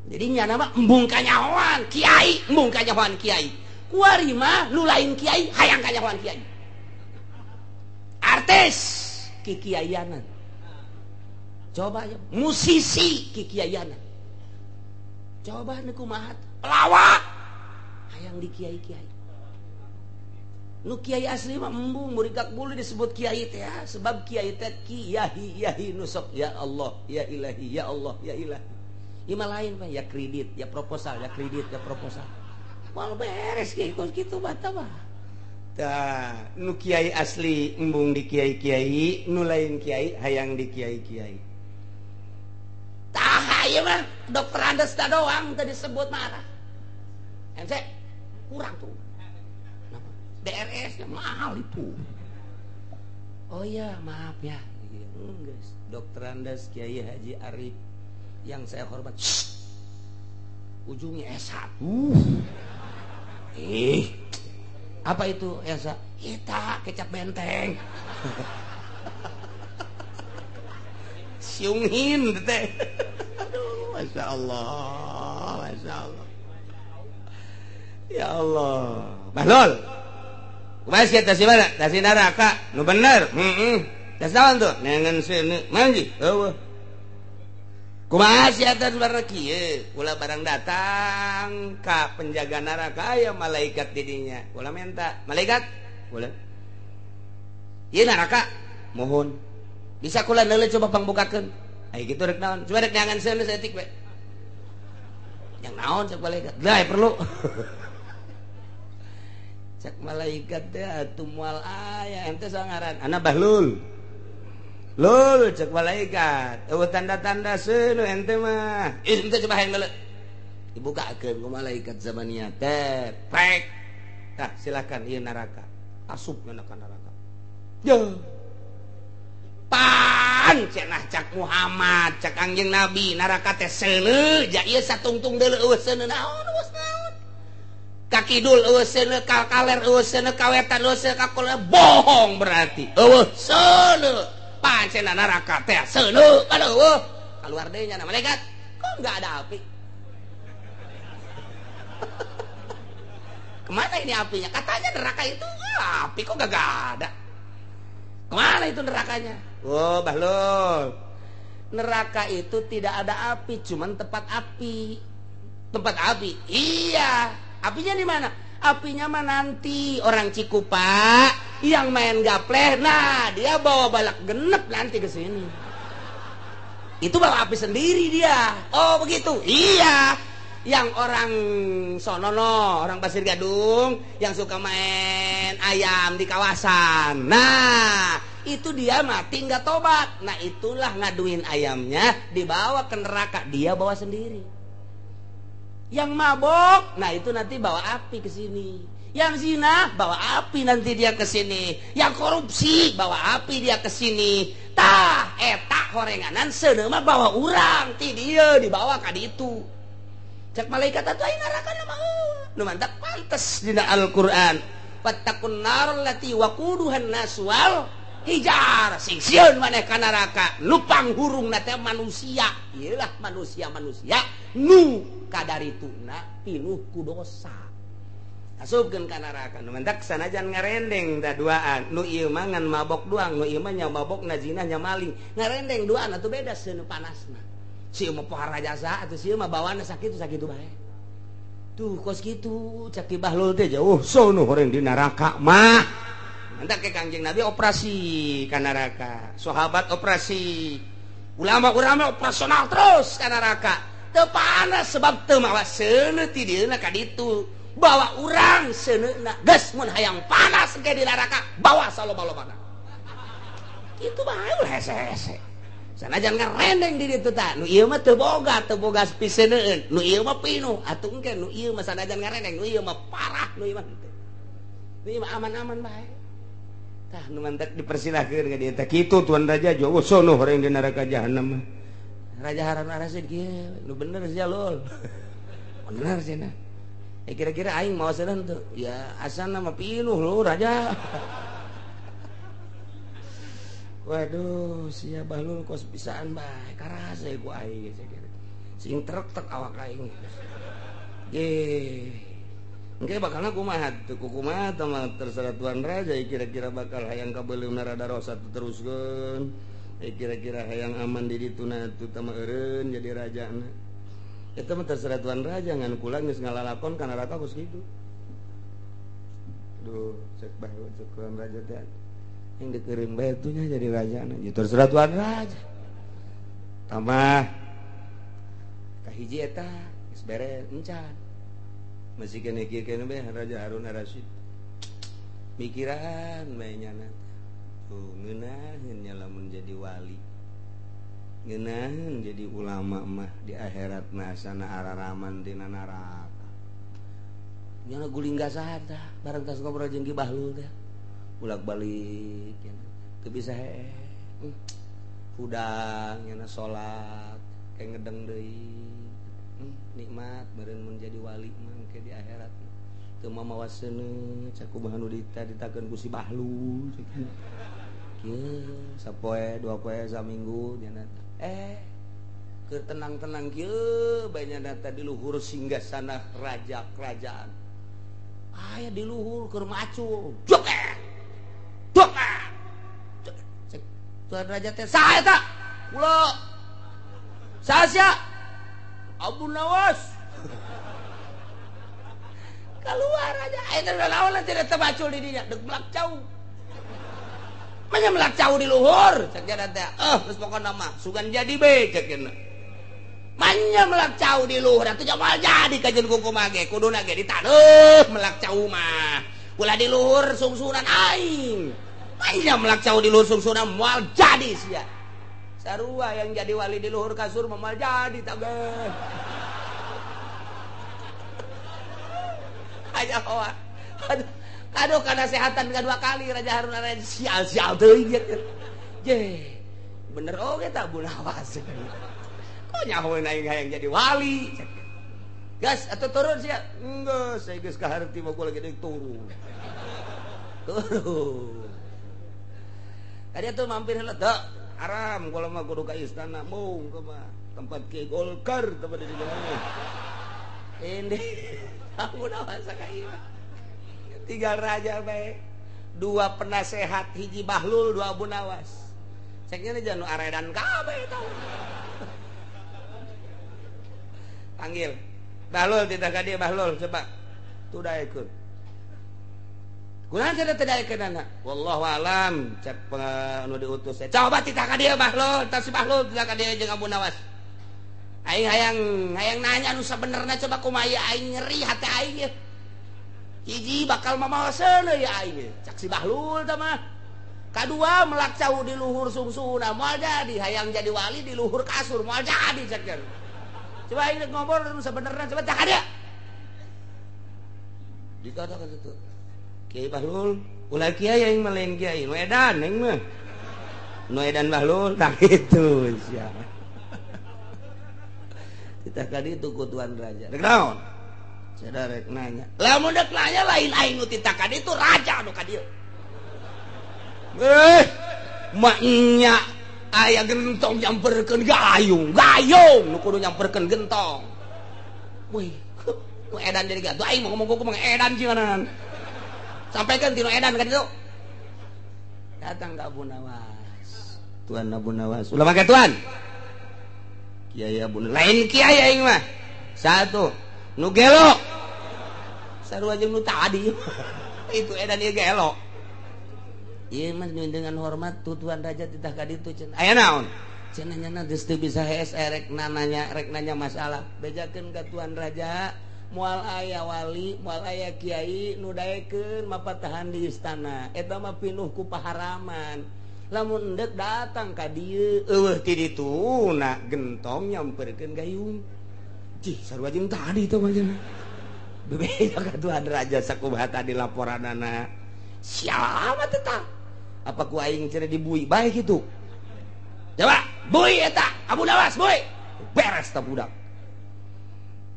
Jadi nyana mah embung kanyahoan kiai, embung kanyahoan kiai. Kuari mah nu lain kiai hayang kanyahoan kiai. Artis kikiaianan. Coba ya musisi kikiaianan. Coba nu kumaha pelawak hayang di kiai-kiai. Nu kiai asli mah embung murigak bulu disebut kiai teh sebab kiai teh kiai yahi nusok ya Allah ya ilahi ya Allah ya ilahi. Ieu mah lain Pak ya kredit ya proposal ya kredit ya proposal. Moal beres kiai kos kitu bata mah. Tah nu kiai asli embung di kiai-kiai, nu lain kiai hayang di kiai-kiai. Tah ieu mah dokter Andes da doang teu disebut marah. MC kurang tuh. DRS mahal itu. Oh iya maaf ya. Guys, Dokter Andes Kiai Haji Arif yang saya hormat. Shh. Ujungnya S1. Apa itu S1? Kita kecap benteng. Siungin teh. Aduh, Masya Allah, Masya Allah. Ya Allah. Bahlul. Kumaha sia tas mana? Tas neraka. Nu bener. Heeh. Tas naon tuh? Nengen seuneu. Manji. Eueuh. Kumaha sia tas barang kieu? Ulah barang datang ka penjaga neraka aya malaikat di dinya. Ulah minta. Malaikat? Ulah. Ieu neraka. Mohon. Bisa kula neuleuh coba pangbukakeun. Ai kitu rek naon? Coba rek neangan seuneu saeutik we. Yang naon cek malaikat? Lah perlu. Cak malaikat teh atuh moal aya ente sangaran ana Bahlul. Lul cek malaikat eueuh tanda-tanda seuneu ente mah. Ih ente coba hayang deuleu. Dibukakeun ku malaikat zamaniyah teh. Prek. Tah silakan ieu neraka. Asup kana ka neraka. Yo. Pan cenah cak Muhammad, cak Kangjeng Nabi neraka teh seuneu ja ieu satungtung deuleu eueuh seuneu naon eueuh naon. Ka kidul eueuh seuneu, ka kaler eueuh seuneu, ka wetan eueuh seuneu, ka kulon bohong berarti. Eueuh seuneu. Pan cenah neraka teh seuneu kan eueuh. Kaluar deui nya malaikat. Kok enggak ada api? Kemana ini apinya? Katanya neraka itu api kok gak ada. Kemana itu nerakanya? Oh, Bahlul. Neraka itu tidak ada api, cuman tempat api. Tempat api. Iya. Apinya di mana? Apinya mah nanti orang Cikupa yang main gapleh. Nah, dia bawa balak genep nanti ke sini. Itu bawa api sendiri dia. Oh, begitu. Iya. Yang orang sonono, orang Pasir Gadung yang suka main ayam di kawasan. Nah, itu dia mati nggak tobat. Nah, itulah ngaduin ayamnya dibawa ke neraka, dia bawa sendiri. Yang mabok, nah itu nanti bawa api ke sini. Yang zina bawa api nanti dia ke sini. Yang korupsi bawa api dia ke sini. Tah, eta horenganan seuneu mah bawa urang ti dieu dibawa ka ditu. Cak malaikat atuh aya neraka mah nu mantak pantes dina Al-Qur'an. Fattaqun nar allati waquduhan nas wal hijar. Sing sieun maneh ka neraka nu panghurungna teh manusia. Ieu lah manusia-manusia nu kadarituna pinuh ku dosa. Asupkeun ka neraka nu mantak sanajan ngarendeng da duaan. Nu ieu mah ngan mabok doang, nu ieu mah nya mabok na zina nya maling. Ngarendeng duaan atuh beda seuneu panasna. Si mah pohara jasa atuh si mah bawaanna sakitu-sakitu bae. Tuh kos kitu cak Ki Bahlul teh jauh sono horeng di neraka mah. Mantak ke Kangjeng Nabi operasi ka neraka, sahabat operasi, ulama-ulama operasional terus ka neraka. Teu panas sebab teu mawa seuneu ti dieuna ka ditu. Bawa urang seuneuna geus mun hayang panas ke di neraka bawa saloba-lobana. Kitu bae ulah hese-hese. Sanajan ngarendeng di ditu tah, nu ieu mah teu boga piseuneueun, nu ieu mah pinuh, atuh engke nu ieu mah sanajan ngarendeng, nu ieu mah parah, nu ieu mah henteu. Nu ieu mah aman-aman bae. Tah nu mantak dipersilahkeun ka dieu teh kitu tuan raja jauh sono horeng di neraka jahanam. Raja Harun Ar-Rasyid kieu, nu bener sia lul. Bener cenah. Eh kira-kira aing mawa seuneuh teu? Ya asana mah pinuh lu raja. Waduh, sia Bahlul kos bisaan bae, karasa ku aing geus kira. Sing trek-trek awak aing. Ye. Engke bakalna kumaha teu kumaha tah mah terserah tuan raja kira-kira bakal hayang kabeuleumna rada rosa teruskeun. Kira-kira hayang aman di dituna atuh tah mah eureun jadi rajana. Eta mah terserah tuan raja ngan kula geus ngalalakon ka neraka kos kitu. Duh, cek Bahlul cek tuan raja teh. Yang dikeureun bae tuh nya jadi raja na. Ya terserah tuan raja. Tambah kahiji eta geus beres encan. Masih kene kieu kene bae Raja Harun Ar-Rasyid. Mikiran bae nyana. Tuh ngeunaheun nya lamun jadi wali. Ngeunaheun jadi ulama mah di akhirat mah sana araraman dina neraka. Nyana guling gasahan tah bareng tas ngobrol jeung Ki Bahlul teh. Bolak-balik ya, teu bisa hee. Hudang nyana salat kayak ngedeng deui. Nikmat meureun mun jadi wali mah engke di akhirat. Teu mamawa seuneu cak kumaha nu ditakeun ku si Bahlul. Kieu sapoe dua poe saminggu nyana. Keur tenang-tenang kieu bae nyana teh di luhur singgasana raja kerajaan. Aya di luhur keur macul. Jok. Tuan raja teh saha eta? Kula. Saha sia? Abu Nawas. Keluar aja. Eta naon nanti teu bacul di dinya, deuk melak cau. Manya melak cau di luhur, cek jana teh. Geus pokona mah sugan jadi be cek jana. Manya melak cau di luhur atuh moal jadi kajeun kumaha ge, kuduna ge ditaneuh melak cau mah. Ulah di luhur sungsunan aing. Manya melak cau di luhur sungsunan moal jadi sia. Sarua yang jadi wali di luhur kasur moal jadi tage. Aja hoa. Aduh, aduh kana sehatan dua kali Raja Harun Raja sial-sial teuing gitu. Je. Bener oge tak Abu Nawas. Kok nyahoeun aing hayang jadi wali. Gas atau turun sia? Enggak, saya geus kaharti mah gua lagi deuk turun. Turun. Tadi tuh mampir heula teu haram kalau mah kudu ka istana mung mah tempat Ki Golkar tempat di jalannya. Ini Abu Nawas ka ieu. Tinggal raja bae. Dua penasehat hiji Bahlul, dua Abu Nawas. Ceknya nih jangan aredan kabeh tau. Panggil Bahlul tidak ka dia Bahlul coba. Tuh daekeun. Kunaon cenah teu daekeun anak? Wallahu alam cek nu diutus. Coba titah ka dia Bahlul, tah si Bahlul titah ka dia jeung Abu Nawas. Aing hayang nanya nu sabenerna coba kumaha aing nyeri hati aing ye. Hiji bakal mamaoseun ya aing. Cak si Bahlul tah mah. Kadua melak cau di luhur sungsuna moal jadi hayang jadi wali di luhur kasur moal jadi cek. Coba aing ngobrol nu sabenerna coba cak dia. Dikatakan itu. Kiai Bahlul, ulah kiai aing mah lain kiai, nu edan aing mah. Nu edan Bahlul tah kitu sia. Kita kali itu ku tuan raja. Rek naon? Cenah rek nanya. Lamun rek nanya lain aing nu titakan itu raja nu ka dieu. Maknya aya gentong nyamperkeun gayung, gayung nu kudu nyamperkeun gentong. Wih, nu edan jadi gatuh aing mau ngomong ku mah edan cieunan. Sampaikan tinu edan ka ditu. Datang ka Abu Nawas. Tuan Abu Nawas. Ulah make tuan. Kiai Abu lain kiai aing mah. Satu, nu gelo. Sarua jeung nu tadi. Itu edan ieu gelo. Ieu mah dengan hormat tu tuan raja titah ka ditu cenah. Aya naon? Cenah nyana geus teu bisa hees rek nanya masalah. Bejakeun ka tuan raja, moal aya wali, moal aya kiai nu daekeun mapatahan di istana. Eta mah pinuh ku paharaman. Lamun endek datang ka dieu, eueuh ti dituna gentong nyamperkeun gayung. Cih, sarua jeung tadi teh mah cenah. Bebeja ka tuan raja sakumaha tadi laporanana. Siapa tetap? Apa ku aing cenah dibui bae kitu? Coba, bui eta, Abu Nawas bui. Beres ta budak.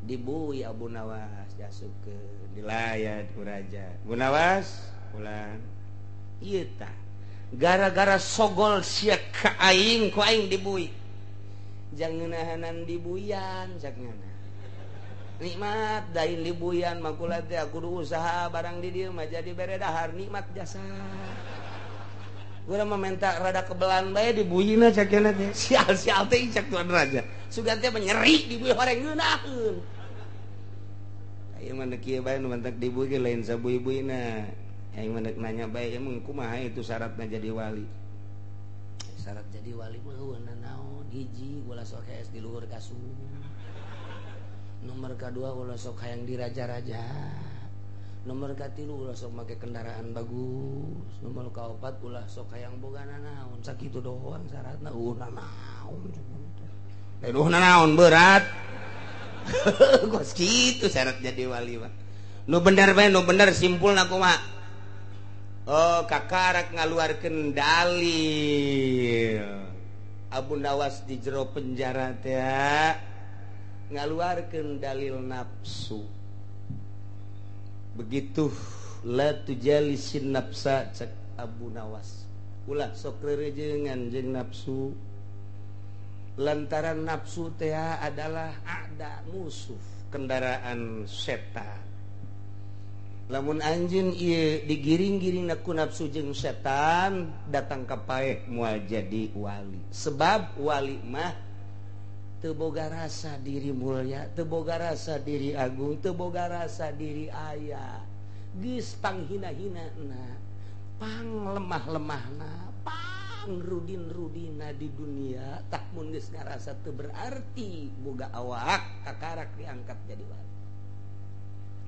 Dibui Abu Nawas diasupkeun dilayat ku raja. Abu Nawas pulang. Ieu tah gara-gara sogol sia ka aing ku aing dibui. Jangan ngeunahanan dibuyan cak ngana. Nikmat dain dibuyan makula teh kudu usaha barang di dieu mah jadi bere dahar nikmat jasa. Gua mah minta rada kebelan bae dibuyina cak ngana teh. Sial-sial teh cak tuan raja. Sugan teh nyeri dibui horeng ngeunaheun. Ieu mah kieu bae nu mantak dibui ge lain sabui-buina. Aing mah nanya bae emang kumaha itu syaratna jadi wali. Syarat jadi wali mah eueuh naon? Hiji ulah sok hees di luhur kasur. Nomor kedua ulah sok hayang di raja-raja. Nomor katilu ulah sok make kendaraan bagus. Nomor kaopat ulah sok hayang boga nanaon. Sakitu doang syaratna eueuh nanaon. Lain eueuh nanaon berat. Kos kitu syarat jadi wali mah. Nu bener bae nu bener simpulna kumaha? Oh, kakarak ngaluarkeun dalil. Abu Nawas di jero penjara teh ngaluarkeun dalil nafsu. Begitu la tujalisin nafsa cek Abu Nawas. Ulah sok rerejengan jeung nafsu. Lantaran nafsu teh adalah ada musuh, kendaraan setan. Lamun anjeun ieu digiring-giring ku nafsu jeung setan datang ka paeh moal jadi wali. Sebab wali mah teu boga rasa diri mulia, teu boga rasa diri agung, teu boga rasa diri aya. Geus panghina-hinana, pang lemah-lemahna, pang rudin-rudina di dunia, tah mun geus ngarasa teu berarti boga awak kakarak diangkat jadi wali.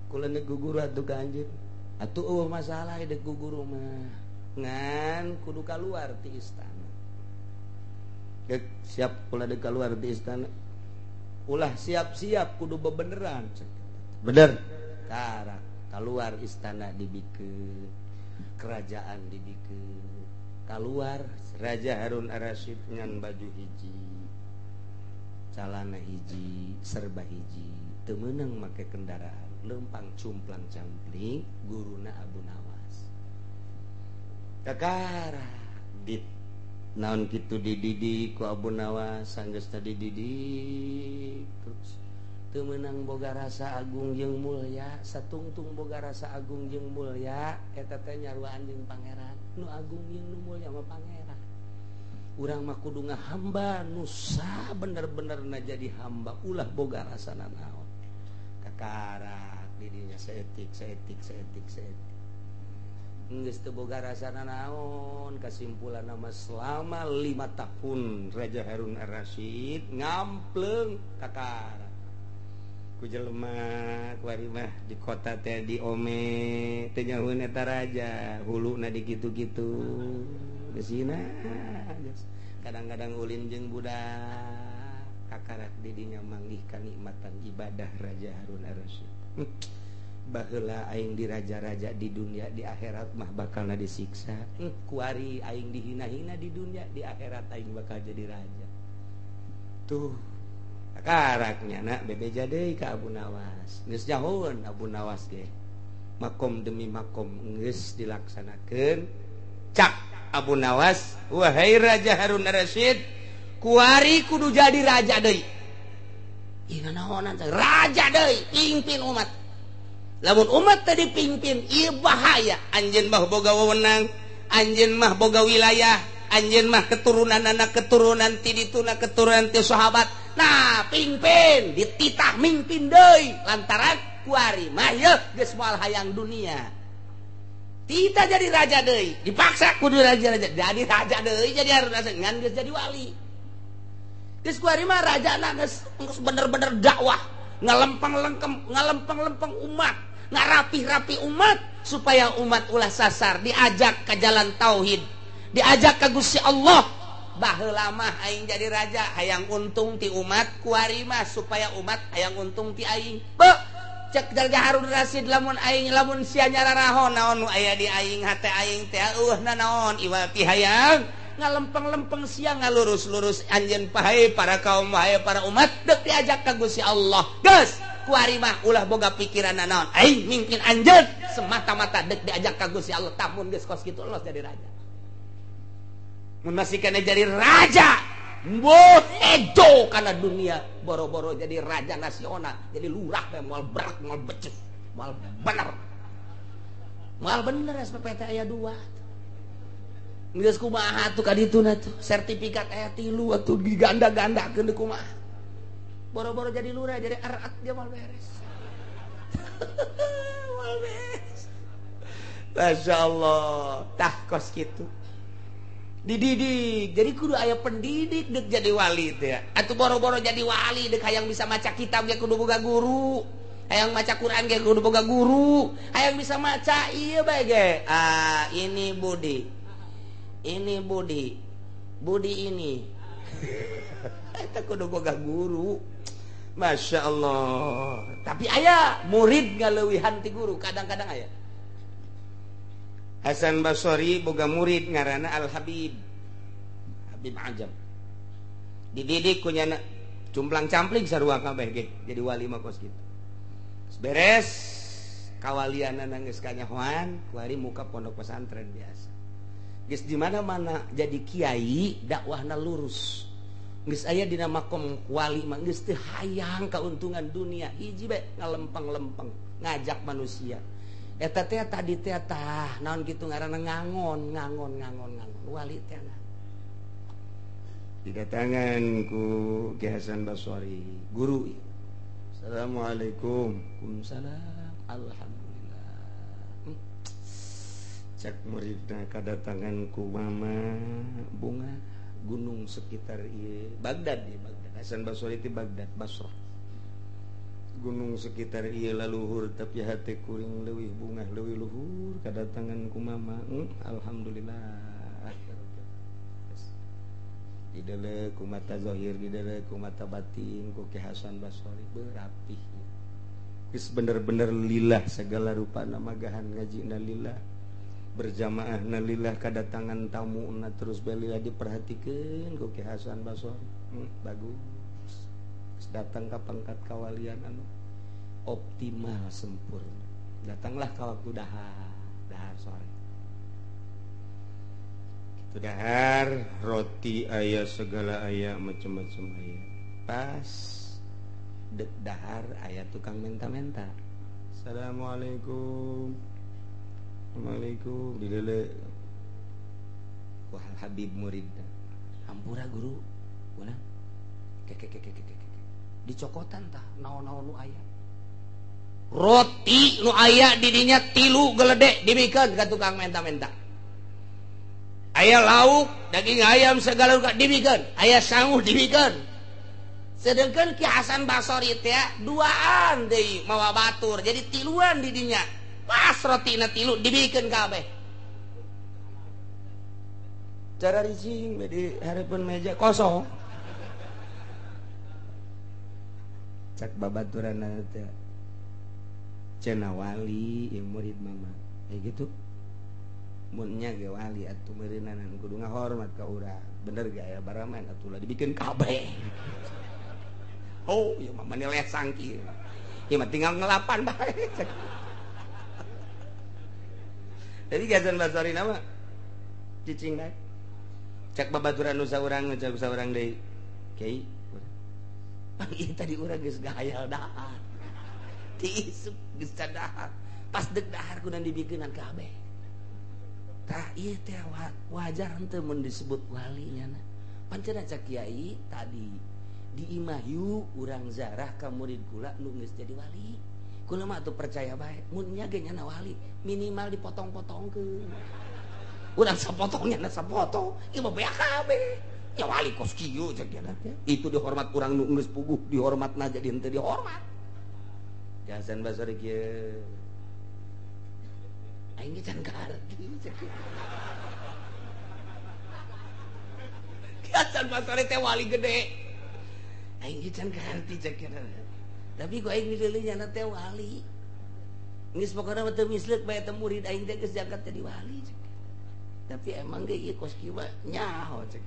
Kula gugur atuh ka anjeun. Atuh eueuh masalah deuk guru mah ngan kudu kaluar ti istana. Dek siap ulah deuk kaluar ti istana. Ulah siap-siap kudu bebeneran. Bener. Karak keluar istana dibikeun, kerajaan dibikeun. Keluar Raja Harun Ar-Rasyid ngan baju hiji, calana hiji, serba hiji, teu meunang make kendaraan, lempang cumplang campling guruna Abu Nawas. Kakara dit naon kitu dididik ku Abu Nawas sanggeus tadi dididik terus teu meunang boga rasa agung jeung mulya, satungtung boga rasa agung jeung mulya eta teh nyaruaan jeung pangeran. Nu agung jeung nu mulya mah pangeran. Urang mah kudu ngahamba nu sabener-benerna jadi hamba, ulah boga rasa nanaon. Kakarak didinya saeutik saeutik saeutik saeutik. Geus teu boga rasa nanaon, kasimpulan mah selama 5 tahun Raja Harun Ar-Rasyid ngampleung kakarak. Ku jelema kuari mah di kota teh di ome teh nyahueun eta raja huluna di kitu-kitu geusina kadang-kadang ulin jeung budak kakarak didinya manggih kanikmatan ibadah Raja Harun Ar-Rasyid. Baheula aing di raja-raja di dunia, di akhirat mah bakalna disiksa. Kuari aing dihina-hina di dunia, di akhirat aing bakal jadi raja. Tuh karaknya nak bebeja deui ka Abu Nawas. Geus jauheun Abu Nawas ge. Makom demi makom geus dilaksanakeun. Cak Abu Nawas, wahai Raja Harun Ar-Rasyid, kuari kudu jadi raja deui. Ih nanaonan raja deui, pimpin umat. Lamun umat tadi pimpin, ieu bahaya. Anjeun mah boga wewenang, anjeun mah boga wilayah, anjeun mah keturunan anak keturunan ti dituna keturunan ti sahabat. Nah, pimpin, dititah mimpin deui lantaran kuari mah yeuh geus moal hayang dunia. Tita jadi raja deui, dipaksa kudu raja-raja. Jadi raja deui jadi harus ngan geus jadi wali. Geus kuari mah rajana geus bener-bener dakwah, ngalempeng-lengkem, ngalempeng-lempeng umat, ngarapih-rapi umat supaya umat ulah sasar, diajak ke jalan tauhid, diajak ke Gusti Allah. Baheula mah aing jadi raja hayang untung ti umat, kuari mah supaya umat hayang untung ti aing. Be cek Raja Harun Rasyid lamun aing lamun sia nyararahon naon nu aya di aing hate aing teh eueuh nanaon iwal ti hayang ngalempeng-lempeng sia ngalurus-lurus anjeun pahae para kaum pahae para umat deuk diajak ka Gusti Allah. Geus kuari mah ulah boga pikiran nanaon aing mimpin anjeun semata-mata deuk diajak ka Gusti Allah. Tamun geus kos kitu los jadi raja. Mun masih kena jadi raja, mboh edo kana dunia, boro-boro jadi raja nasional, jadi lurah teh moal berak, moal becus, moal bener. Moal bener SPPT aya 2. Geus kumaha atuh ka dituna tuh, sertifikat aya 3 atuh diganda-gandakeun deui kumaha. Boro-boro jadi lurah, jadi arat dia moal beres. Moal beres. Masyaallah, tah kos kitu. Dididik, jadi kudu aya pendidik dek jadi wali teh. Atuh boro-boro jadi wali dek hayang bisa maca kitab ge kudu boga guru, hayang maca Quran ge kudu boga guru, hayang bisa maca ieu bae ge. Ah, ini Budi. Ini Budi. Budi ini. Eta kudu boga guru. Masya Allah. Tapi aya murid ngaleuwihan ti guru, kadang-kadang aya. Hasan Basri boga murid ngaranna Al Habib, Habib Ajam. Dididik ku nyana cumplang-campling sarua kabeh ge jadi wali mah kos kitu. Beres kawalianana geus kanyahoan, kuari muka pondok pesantren biasa. Geus di mana-mana jadi kiai dakwahna lurus. Geus aya dina makom wali mah geus teu hayang kauntungan dunia, hiji bae ngalempeng-lempeng ngajak manusia. Eta teh tadi teh tah naon kitu ngaranna ngangon ngangon ngangon ngangon wali teh didatangan ku Ki Hasan Basri guru. Assalamualaikum. Waalaikumsalam. Alhamdulillah. Cek muridna kadatangan ku mama bunga gunung sekitar ieu Baghdad ya Baghdad. Hasan Basri ti Baghdad Basrah. Gunung sekitar ieu laluhur tapi hate kuring leuwih bungah leuwih luhur kadatangan ku mama. Alhamdulillah. Didele ku mata zahir, didele ku mata batin, ku Ki Hasan Basori berapih. Geus bener-bener lillah segala rupa namagahan ngajina lillah. Berjamaah na lillah kadatangan tamu na terus belilah diperhatikeun ku Ki Hasan Basori. Bagus. Datang ka pangkat kawalian anu optimal sempurna. Datanglah ka waktu dahar, dahar sore. Kitu dahar, roti aya segala aya macam-macam aya. Pas dek dahar aya tukang menta-menta. Assalamualaikum. Assalamualaikum dilele ku Habib murid. Hampura guru, guna keke keke keke dicokotan tah naon-naon nu aya. Roti nu aya di dinya tilu geledek dibikeun ka tukang menta-menta. Aya lauk, daging ayam segala rupa dibikeun, aya sangu dibikeun. Sedangkan Ki Hasan Basori teh duaan deui mawa batur, jadi tiluan di dinya. Pas rotina tilu dibikeun kabeh. Cara ricing di hareupeun meja kosong. Cak babaturan teh cenah wali yang murid mama kayak gitu mun nya ge wali atuh meureunanan kudu ngahormat ka urang bener ge aya baraman atuh lah dibikin kabeh. Oh ieu mah mani lesang kieu ieu mah tinggal ngelapan bae. Jadi Hasan Basori nama cicing bae. Cak babaturan nu saurang cak saurang deui kiai pan ieu tadi urang geus gahayal dahar. Tiisuk geus dahar. Pas deuk dahar kudu dibikeunan kabeh. Tah ieu teh wajar henteu mun disebut wali nya. Pan cenah cak kiai tadi di imah yu urang zarah ka murid kula nu geus jadi wali. Kula mah atuh percaya bae mun nya ge nyana wali minimal dipotong-potongkeun. Urang sapotong nyana sapotong ieu mah beak kabeh. Ya wali kos kieu cek dia teh. Itu dihormat urang nu geus puguh, dihormatna jadi henteu dihormat. Hasan Basori kieu. Aing ge can kaharti cek. Hasan Basori teh wali gede. Aing ge can kaharti cek dia. Tapi ku aing dileuleuh nyana teh wali. Geus pokona mah teu misleuk bae teh murid aing teh geus diangkat jadi wali cek. Tapi emang ge ieu kos kieu mah nyaho cek.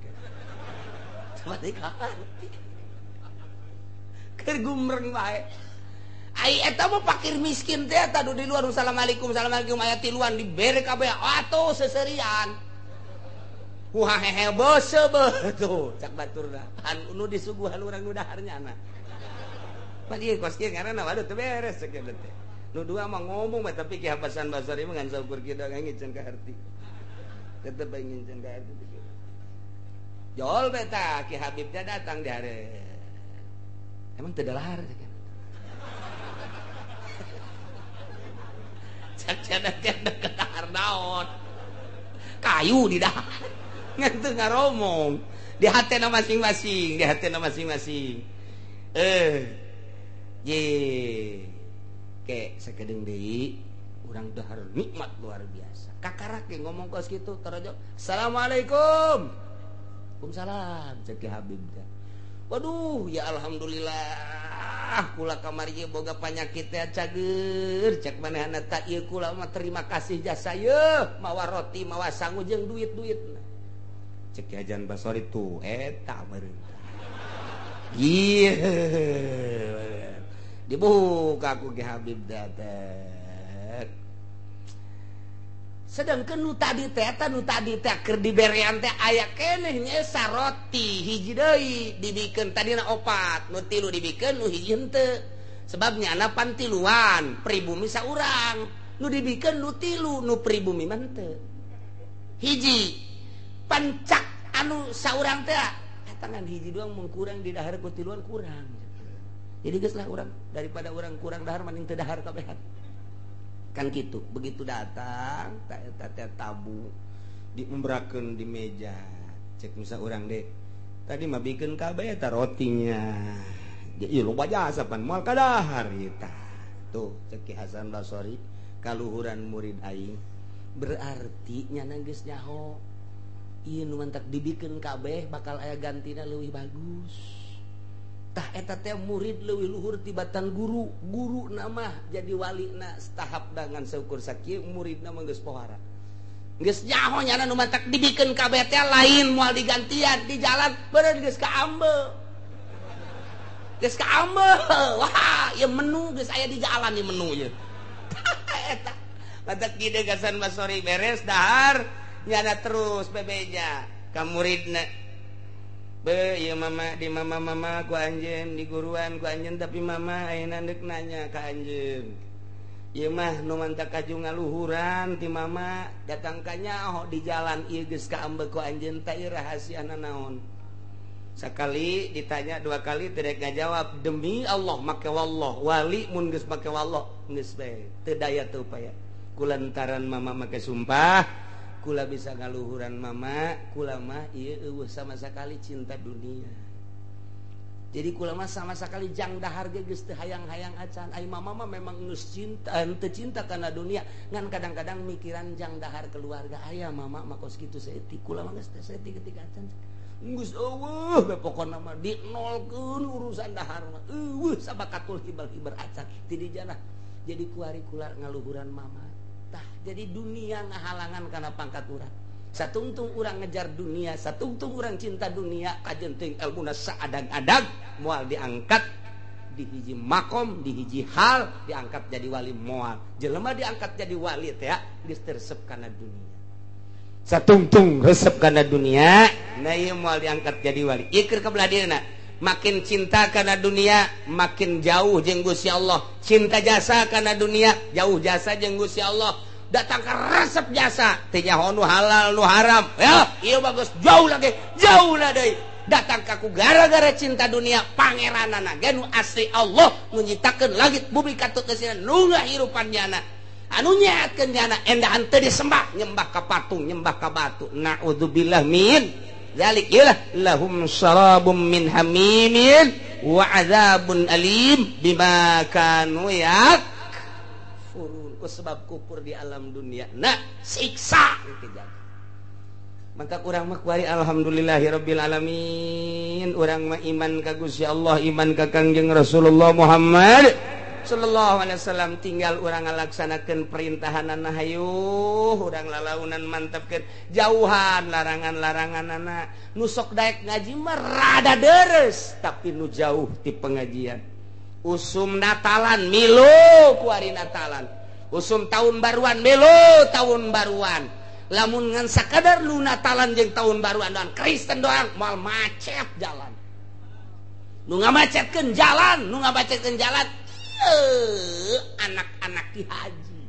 Keur gumreng bae. Ai eta mah fakir miskin teh eta di luar assalamualaikum assalamualaikum aya tiluan dibere kabeh atuh seserian. Wah hehe beuseum tuh cak baturna. Anu disuguhan urang nu dahar nyana. Pan ieu kos kieu ngaranna waduh teu beres cek eta teh. Nu dua mah ngomong mah tapi Ki Hasan Basori mah ngan saukur kieu aing can kaharti. Tetep aing can kaharti. Jol beta Ki Habibnya datang di hari. Emang tidak lahar cek. Cak cenah teh dahar naon. Kayu di dahar. Ngan teu ngaromong. Di hatena masing-masing, di hatena masing-masing. Ye. Ke sakedeung deui urang dahar nikmat luar biasa. Kakarak ge ngomong kos kitu tarajo. Assalamualaikum. Waalaikumsalam cek Ki Habib teh. Waduh ya alhamdulillah kula kamari ieu boga panyakit teh cager cek manehna ta ieu kula mah terima kasih jasa yeuh mawa roti mawa sangu jeung duit-duitna. Cek Ki Hasan Basori tuh eta meureun. Ieu dibuka ku Ki Habib teh. Sedangkan nu tadi teh eta nu tadi teh keur diberean teh aya keneh nya roti hiji deui dibikeun tadina opat nu tilu dibikeun nu hiji henteu sebab nyana pan tiluan pribumi saurang nu dibikeun nu tilu nu pribumi mah henteu hiji pancak anu saurang teh eta ngan hiji doang mun kurang di dahar ku tiluan kurang jadi geus lah urang daripada urang kurang dahar mending teu dahar kabehan kan gitu begitu datang tak tabu diumbrakeun di meja cek musa urang deh tadi mah bikin kabeh eta rotinya Ieu loba jasa pan moal kadahar ieu tah. Tuh cek Ki Hasan Basori kaluhuran murid aing. Berarti nyana geus nyaho ieu nu mantak dibikeun kabeh bakal aya gantina leuwih bagus. Tah eta teh murid leuwih luhur tibatan guru. Guru nama jadi walina tahap dengan seukur sakieu muridna mah geus pohara. Geus nyaho nyana nu mantak dibikeun kabeh teh lain moal digantian di jalan beureun geus kaambe. Geus kaambe. Wah, ieu menu geus aya di jalan ieu menu ieu. Eta mantak gide Hasan Basori beres dahar nyana terus bebeja ka muridna. Be ieu mama di mama-mama ku anjeun di guruan ku anjeun tapi mama ayeuna deuk nanya ka anjeun. Ieu mah nu mantak kaju ngaluhuran ti mama datang ka nyaho di jalan ieu geus kaambe ku anjeun teh rahasiana naon. Sakali ditanya dua kali tidak ngajawab demi Allah make wallah wali mun geus make wallah geus bae teu daya teu upaya. Kulantaran mama make sumpah kula bisa ngaluhuran mama kula mah ieu eueuh sama sekali cinta dunia. Jadi kula mah sama sekali jang dahar ge geus teu hayang-hayang acan. Ai mama mah memang geus cinta teu cinta kana dunia ngan kadang-kadang mikiran jang dahar keluarga aya mama mah kos kitu saeutik kula mah geus teu saeutik ketika acan. Geus eueuh we pokona mah dinolkeun urusan dahar mah eueuh sabakatul hibal-hibar acan ti di janah. Jadi kuari kula ngaluhuran mama. Tah jadi dunia ngahalangan kana pangkat urang. Satungtung urang ngejar dunia, satungtung urang cinta dunia, kajen teuing elmuna saadag-adag moal diangkat di hiji makom, di hiji hal diangkat jadi wali moal. Jelema diangkat jadi wali teh geus resep kana dunia. Satungtung resep kana dunia, nah ieu moal diangkat jadi wali. Ieu keur kabelah dieuna. Makin cinta kana dunia, makin jauh jeung Gusti Allah. Cinta jasa kana dunia, jauh jasa jeung Gusti Allah. Datang ke resep jasa, teu nyaho nu halal nu haram. Ya, ieu bagus jauh lagi, jauh lah deui. Datang ka ku gara-gara cinta dunia, pangeranana ge nu asli Allah nu nyiptakeun langit bumi katut geusina nu ngahirupan nyana. Anu nyehatkeun nyana endahan teu disembah, nyembah ka patung, nyembah ka batu. Naudzubillah min dzalik ialah lahum syarabum min hamimin wa adzabun alim bima kanu yakfurun. Ku sebab kufur di alam dunia nah siksa itu. Maka urang mah kuari alhamdulillahirabbil alamin, urang mah iman ka Gusti Allah, iman ka Kangjeng Rasulullah Muhammad sallallahu alaihi wasallam, tinggal urang ngalaksanakeun perintahanana hayuh, urang lalaunan mantepkeun jauhan larangan-laranganana. Nu sok daek ngaji mah rada deres tapi nu jauh ti pengajian. Usum Natalan milu kuari Natalan, usum tahun baruan milu tahun baruan. Lamun ngan sakadar lu Natalan jeung tahun baruan doang Kristen doang moal macet jalan. Nu ngamacetkeun jalan, nu ngamacetkeun jalan anak-anak ki haji,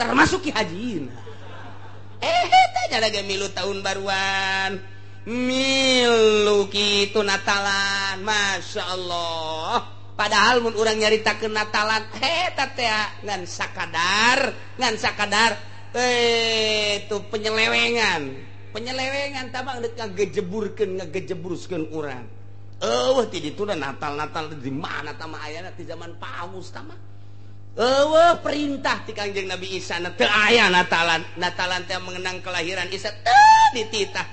termasuk ki haji. Tanya lagi milu tahun baruan, milu kitu Natalan, masya Allah. Padahal mun urang nyaritakeun Natalan, eta teh ngan sakadar, itu penyelewengan, penyelewengan tabang deuk ngagejeburkeun, ngagejebruskeun urang. Eueuh ti ditu Natal-Natal di mana tama ayana ti zaman Paus tama. Eueuh perintah ti Kangjeng Nabi Isa na teu aya Natalan. Natalan teh mengenang kelahiran Isa teu dititah.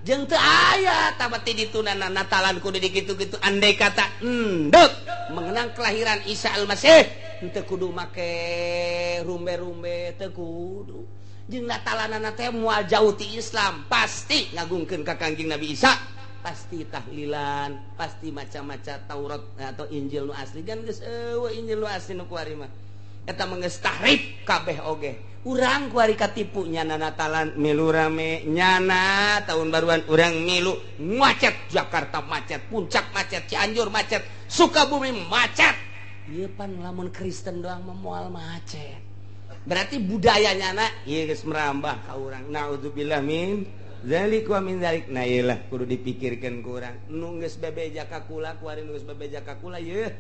Jeung teu aya tama ti dituna Natalan kudu dikitu-kitu andai kata endek mengenang kelahiran Isa Al-Masih teu kudu make rumbe-rumbe teu kudu. Jeung Natalanana teh moal jauh ti Islam, pasti ngagungkeun ka Kangjeng Nabi Isa. Pasti tahlilan, pasti macam-macam Taurat atau Injil nu asli kan geus eueuh Injil nu asli nu kuari mah. Eta mah geus tahrif kabeh oge. Urang kuari katipu nyana Natalan milu rame, nyana tahun baruan urang milu macet, Jakarta macet, Puncak macet, Cianjur macet, Sukabumi macet. Ieu pan lamun Kristen doang mah moal macet. Berarti budaya nyana ieu geus merambah ka urang. Naudzubillah min zalik wa min zalik. Nah iyalah kudu dipikirkeun ku urang. Nu geus bebeja ka kula kuari nu geus bebeja ka kula yeuh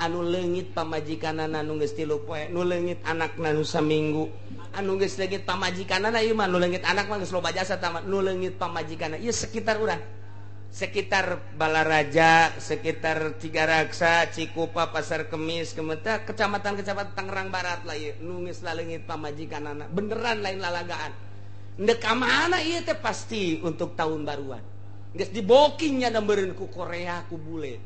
anu leungit pamajikanana nu geus 3 poe, nu leungit anakna nu saminggu, anu geus leungit pamajikanana ieu mah nu leungit anak mah geus loba jasa tah, nu leungit pamajikanana ieu sekitar urang. Sekitar Balaraja, sekitar Cigaraksa, Cikupa, Pasar Kemis, Kemeta, kecamatan-kecamatan Tangerang Barat lah ieu nu geus laleungit pamajikanana. Beneran lain lalagaan. Ndek ka mana ieu teh pasti untuk tahun baruan. Geus dibokingnya meureun ku Korea ku bule.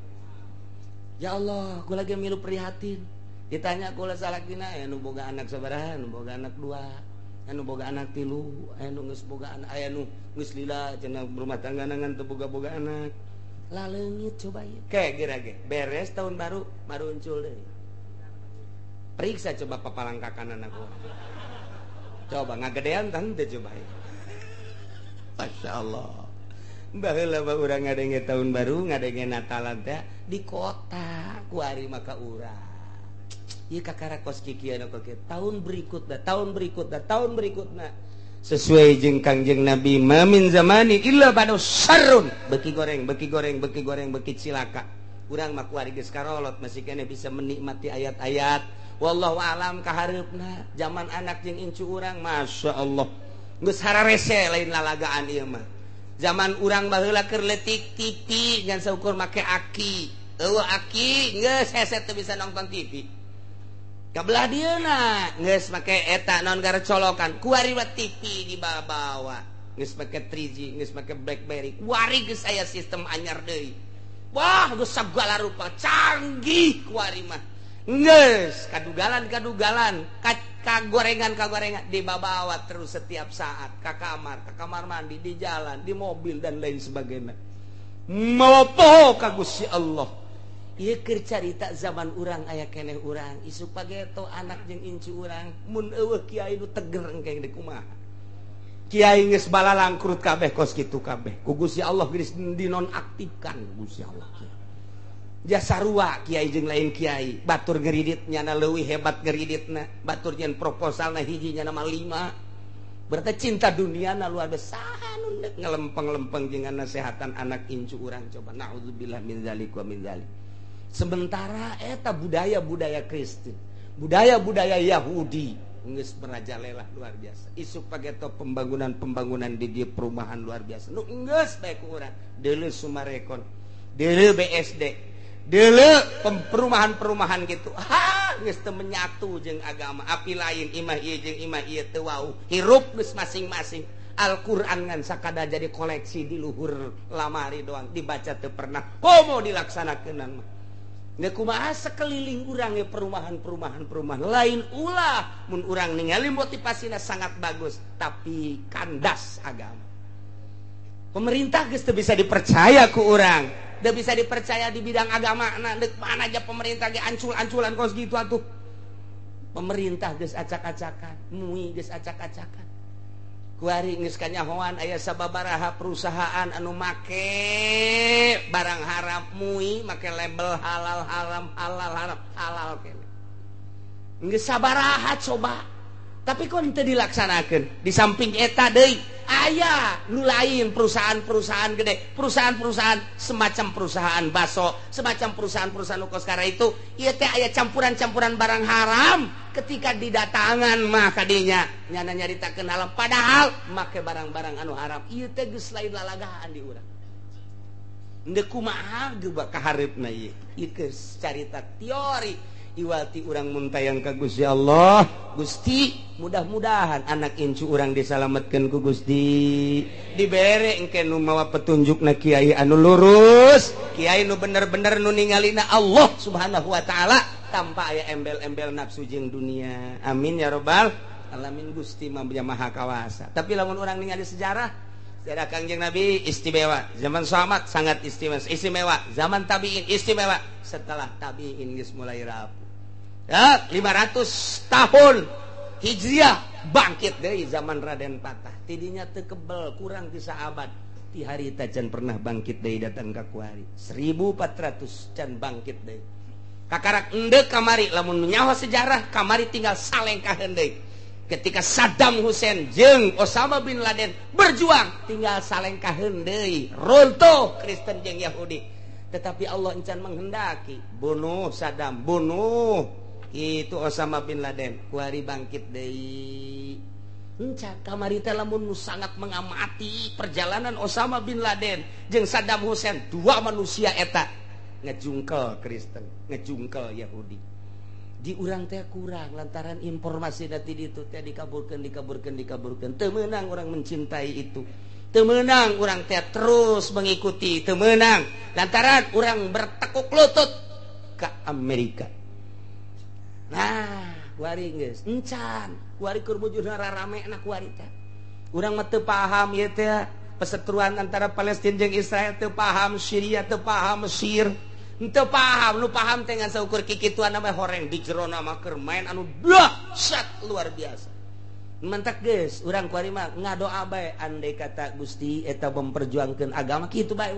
Ya Allah, gua lagi milu prihatin. Ditanya kula salakina aya nu boga anak sabaraha, nu boga anak dua, anu boga anak tilu, aya nu geus boga anak, aya nu geus lila cenah berumah tangga ngan teu boga-boga anak. Laleungit coba ieu. Ke geura ge beres tahun baru maruncul deui. Periksa coba papalangkakan anak urang. Coba ngagedean tah teu coba ieu. Masya Allah. Baheula mah urang ngadenge tahun baru, ngadenge Natalan teh di kota kuari maka urang. Ieu kakara kos kikieu anu kieu. Tahun berikutna, tahun berikutna, tahun berikutna. Sesuai jeung Kangjeng Nabi, ma min zamani illa ba'da syarrun. Beki goreng, beki goreng, beki goreng, beki cilaka. Urang mah kuari geus karolot masih keneh bisa menikmati ayat-ayat. Wallahu alam kahareupna zaman anak jeung incu urang, Masya Allah. Geus hararese lain lalagaan ieu mah. Zaman urang baheula keur leutik TV ngan saukur make aki. Eueuh aki geus hese teu bisa nonton TV. Kabelah dieuna geus make eta naon gara colokan kuari mah TV dibawa-bawa. Geus make 3G, geus make BlackBerry. Kuari geus aya sistem anyar deui. Wah, geus sagala rupa canggih kuari mah. Geus kadugalan-kadugalan, kagorengan-kagorengan dibawa terus setiap saat ka kamar mandi, di jalan, di mobil dan lain sebagainya. Mopo ka Gusti Allah. Ieu keur carita zaman urang aya keneh urang, isuk pageto anak jeung incu urang, mun eueuh kiai nu teger engke deui kumaha. Kiai geus balalangkrut kabeh kos kitu kabeh. Ku Gusti Allah geus dinonaktifkan Gusti Allah. Jasa sarua kiai jeung lain kiai, batur ngeridit nyana leuwih hebat ngeriditna, batur nyen proposalna hiji nyana mah 5. Berarti cinta duniana luar biasa nu deuk ngelempeng-lempeng jeung nasehatan anak incu urang coba. Naudzubillah min dzalik wa min dzalik. Sementara eta budaya-budaya Kristen, budaya-budaya Yahudi geus merajalela luar biasa. Isuk pageto pembangunan-pembangunan di dieu perumahan luar biasa. Nu geus bae ku urang, deuleu Sumarekon, deuleu BSD, deuleu perumahan-perumahan gitu. Ha, geus teu menyatu jeung agama. Api lain imah ieu jeung imah ieu teu wau. Hirup geus masing-masing. Al-Qur'an ngan sakada jadi koleksi di luhur lamari doang, dibaca teu pernah. Komo dilaksanakeun mah. Nggak kumaha sekeliling urang ya perumahan-perumahan perumahan lain ulah mun urang ningali motivasinya sangat bagus tapi kandas agama. Pemerintah geus teu bisa dipercaya ku urang, teu bisa dipercaya di bidang agama. Nah, deuk mana aja pemerintah ge ancul-anculan kos gitu atuh. Pemerintah geus acak-acakan, MUI geus acak-acakan. Kuari geus kanyahoan aya sababaraha perusahaan anu make barang haram, MUI make label halal haram halal haram halal kene. Geus sabaraha coba. Tapi kon teu dilaksanakeun. Di samping eta deui aya nu lain perusahaan-perusahaan gede, perusahaan-perusahaan semacam perusahaan baso, semacam perusahaan-perusahaan nu kos kara itu, ieu teh aya campuran-campuran barang haram ketika didatangan mah kadinya nyana nyaritakeun halal padahal make barang-barang anu haram. Ieu teh geus lain lalagaan di urang. Ndek kumaha geus kahareupna ieu? Ieu geus carita teori iwati urang muntayang ka Gusti Allah. Gusti, mudah-mudahan anak incu urang disalametkeun ku Gusti. Dibere engke nu mawa petunjukna kiai anu lurus, kiai nu bener-bener nu ningalina Allah Subhanahu wa taala tanpa aya embel-embel nafsu jeung dunia. Amin ya robbal alamin. Gusti mah maha kawasa. Tapi lamun urang ningali sejarah, sejarah Kangjeng Nabi istimewa, zaman sahabat sangat istimewa, istimewa, zaman tabiin istimewa, setelah tabiin geus mulai rapuh. Ya, 500 tahun Hijriah bangkit deui zaman Raden Patah. Tidinya teu kebel kurang ti saabad. Ti harita can pernah bangkit deui datang ka kuari. 1400 can bangkit deui. Kakarak endek kamari lamun nyaho sejarah kamari tinggal salengkaheun deui. Ketika Saddam Hussein jeung Osama bin Laden berjuang tinggal salengkaheun deui. Runtuh Kristen jeung Yahudi. Tetapi Allah encan menghendaki bunuh Saddam, bunuh itu Osama bin Laden, kuari bangkit deui. Enca kamari teh lamun nu sangat mengamati perjalanan Osama bin Laden jeung Saddam Hussein, dua manusia eta ngejungkel Kristen, ngejungkel Yahudi. Di urang teh kurang lantaran informasi nanti ditu teh dikaburkeun dikaburkeun dikaburkeun. Teu meunang urang mencintai itu. Teu meunang urang teh terus mengikuti, teu meunang lantaran urang bertekuk lutut ke Amerika. Nah, kuari geus encan, kuari keur bujurna rarame na kuari teh. Urang mah teu paham ieu teh perseteruan antara Palestina jeung Israel, teu paham Syria, teu paham Mesir, teu paham. Nu paham teh ngan saukur kikituan mah horeng di jerona mah keur main anu dahsyat luar biasa. Mantak geus urang kuari mah ngadoa bae andai kata Gusti eta memperjuangkeun agama kitu bae.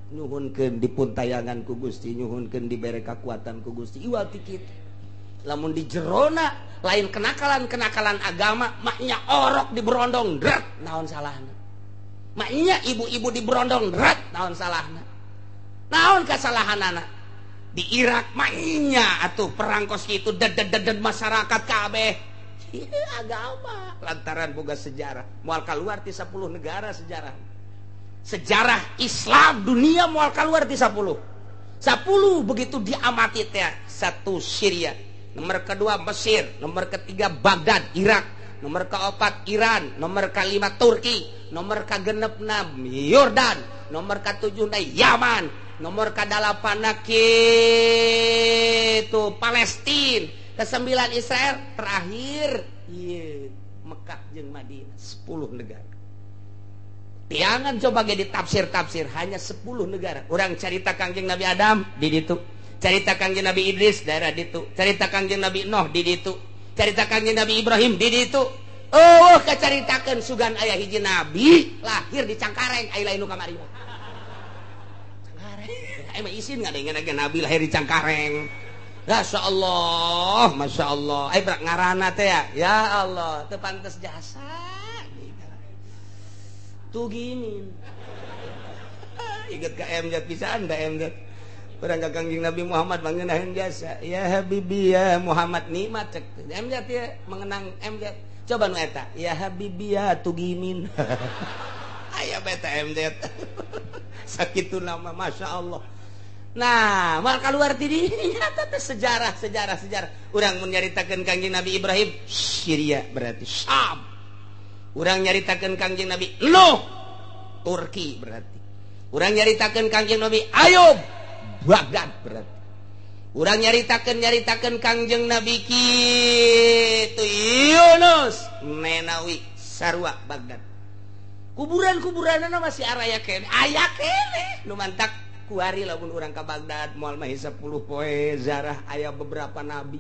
Nyuhunkeun dipuntayangan ku Gusti, nyuhunkeun dibere kakuatan ku Gusti. Iwal ti kitu. Lamun di jerona lain kenakalan-kenakalan agama, maknya orok diberondong dret naon salahna. Maknya ibu-ibu diberondong dret naon salahna. Naon kasalahanana? Di Irak maknya atuh perang kos kitu ded-ded masyarakat kabeh. Agama lantaran boga sejarah moal kaluar ti 10 negara sejarah. Sejarah Islam dunia moal kaluar ti 10. 10 begitu diamati teh, satu Syria, nomor kedua Mesir, nomor ketiga Baghdad Irak, nomor keempat Iran, nomor kelima Turki, nomor kegenepna Yordan, nomor ketujuhna Yaman, nomor kedelapanna kitu Palestina, kesembilan Israel, terakhir ieu Mekah jeung Madinah. 10 negara. Tiangan coba ge ditafsir-tafsir hanya 10 negara. Urang carita Kangjeng Nabi Adam di ditu, carita Kangjeng Nabi Idris daerah ditu, carita Kangjeng Nabi Nuh di ditu, carita Kangjeng Nabi Ibrahim di ditu. Oh, kacaritakeun sugan aya hiji nabi lahir di Cangkareng, aya lain nu kamari mah. Cangkareng. Aya mah isin ngadengeun nabi lahir di Cangkareng. Masya Allah, Masya Allah. Aya berak ngaranna teh ya. Ya Allah, teu pantes jasa. Tuh gini. Ingat ka MZ pisan da MZ. Urang ka Kangjeng Nabi Muhammad mangenaheun jasa. Ya Habibi ya Muhammad nikmat cek. MZ ya mengenang MZ. Coba nu eta. Ya Habibi ya Tugimin. Aya beta MZ. Sakitu nama Masya Allah. Nah, mal keluar ti dinya teh sejarah sejarah sejarah. Urang mun nyaritakeun Kangjeng Nabi Ibrahim, Syria berarti Syam. Urang nyaritakeun Kangjeng Nabi Nuh, Turki berarti. Urang nyaritakeun Kangjeng Nabi Ayub, Baghdad berarti. Urang nyaritakeun Kangjeng Nabi kitu Yunus, Nenawi, sarua Baghdad. Kuburan-kuburanna masih araya keneh, aya keneh. Nu mantak kuari lamun urang ka Baghdad moal mah 10 poe zarah aya beberapa nabi.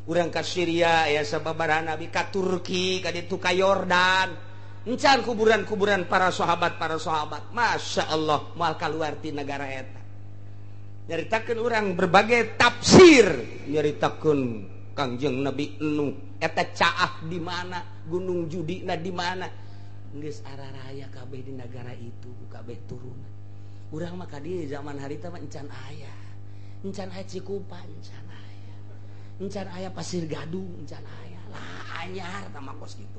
Urang ka Syria aya sababaraha nabi, ka Turki, ka ditu ka Yordan. Encan kuburan-kuburan para sahabat. Masya Allah, moal kaluar ti negara eta. Nyaritakeun urang berbagai tafsir, nyaritakeun Kangjeng Nabi Nuh eta caah di mana, Gunung Judina di mana. Geus araraya kabeh di negara itu, kabeh turunan. Urang mah ka dieu zaman harita mah encan aya. Encan aya Cikupa, encan aya. Encan aya Pasir Gadung, encan aya. Lah anyar tah mah kos kitu.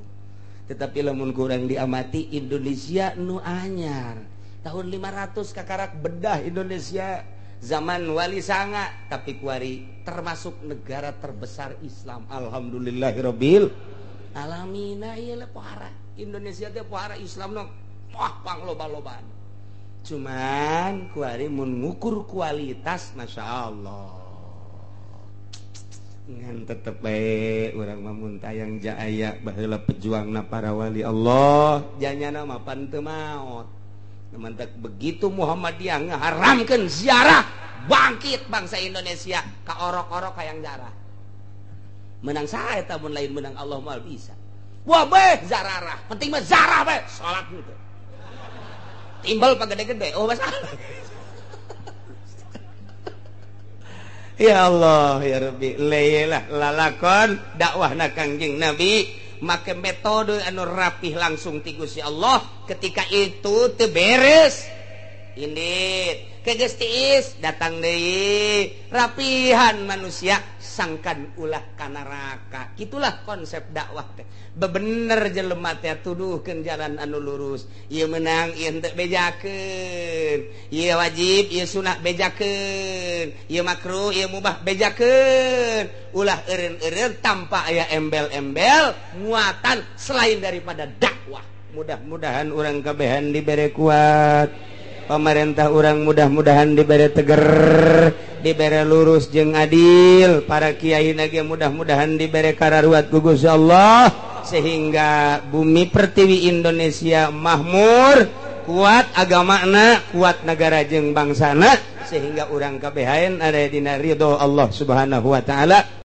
Tetapi lamun kurang diamati Indonesia nu anyar. Tahun 500 kakarak bedah Indonesia zaman Wali Sanga, tapi kuari termasuk negara terbesar Islam. Alhamdulillahirabbil alamin. Ieu lah pohara Indonesia teh pohara Islam nu wah pangloba-lobaan. Cuman kuari mun ngukur kualitas Masya Allah ngan tetep bae urang mah mun tayang jaaya baheula pejuangna para wali Allah janyana mah pan teu maot. Mantak begitu Muhammadiyah ngaharamkeun ziarah, bangkit bangsa Indonesia ka orok-orok hayang zarah. Menang saha eta mun lain menang Allah moal bisa. Wah beh zararah, penting mah zarah beh salat henteu. Timbal pagede-gede, oh masalah. Ya Allah ya Rabbi, leyelah lalakon dakwahna Kangjeng Nabi make metode anu rapih langsung ti Gusti Allah. Ketika itu teu beres indit, Ke geus tiis datang deui. Rapihan manusia sangkan ulah ka neraka. Itulah konsep dakwah teh. Bebener jelema teh tuduhkeun jalan anu lurus. Ieu meunang ieu henteu bejakeun. Ieu wajib, ieu sunah bejakeun. Ieu makruh, ieu mubah bejakeun. Ulah eureun-eureun tanpa aya embel-embel muatan selain daripada dakwah. Mudah-mudahan urang kabehan dibere kuat. Pemerintah urang mudah-mudahan dibere teger, dibere lurus jeung adil. Para kiai ge mudah-mudahan dibere kararuat ku Gusti Allah sehingga bumi pertiwi Indonesia makmur, kuat agamana, kuat negara jeung bangsana, sehingga urang kabehan ada dina ridho Allah Subhanahu wa taala.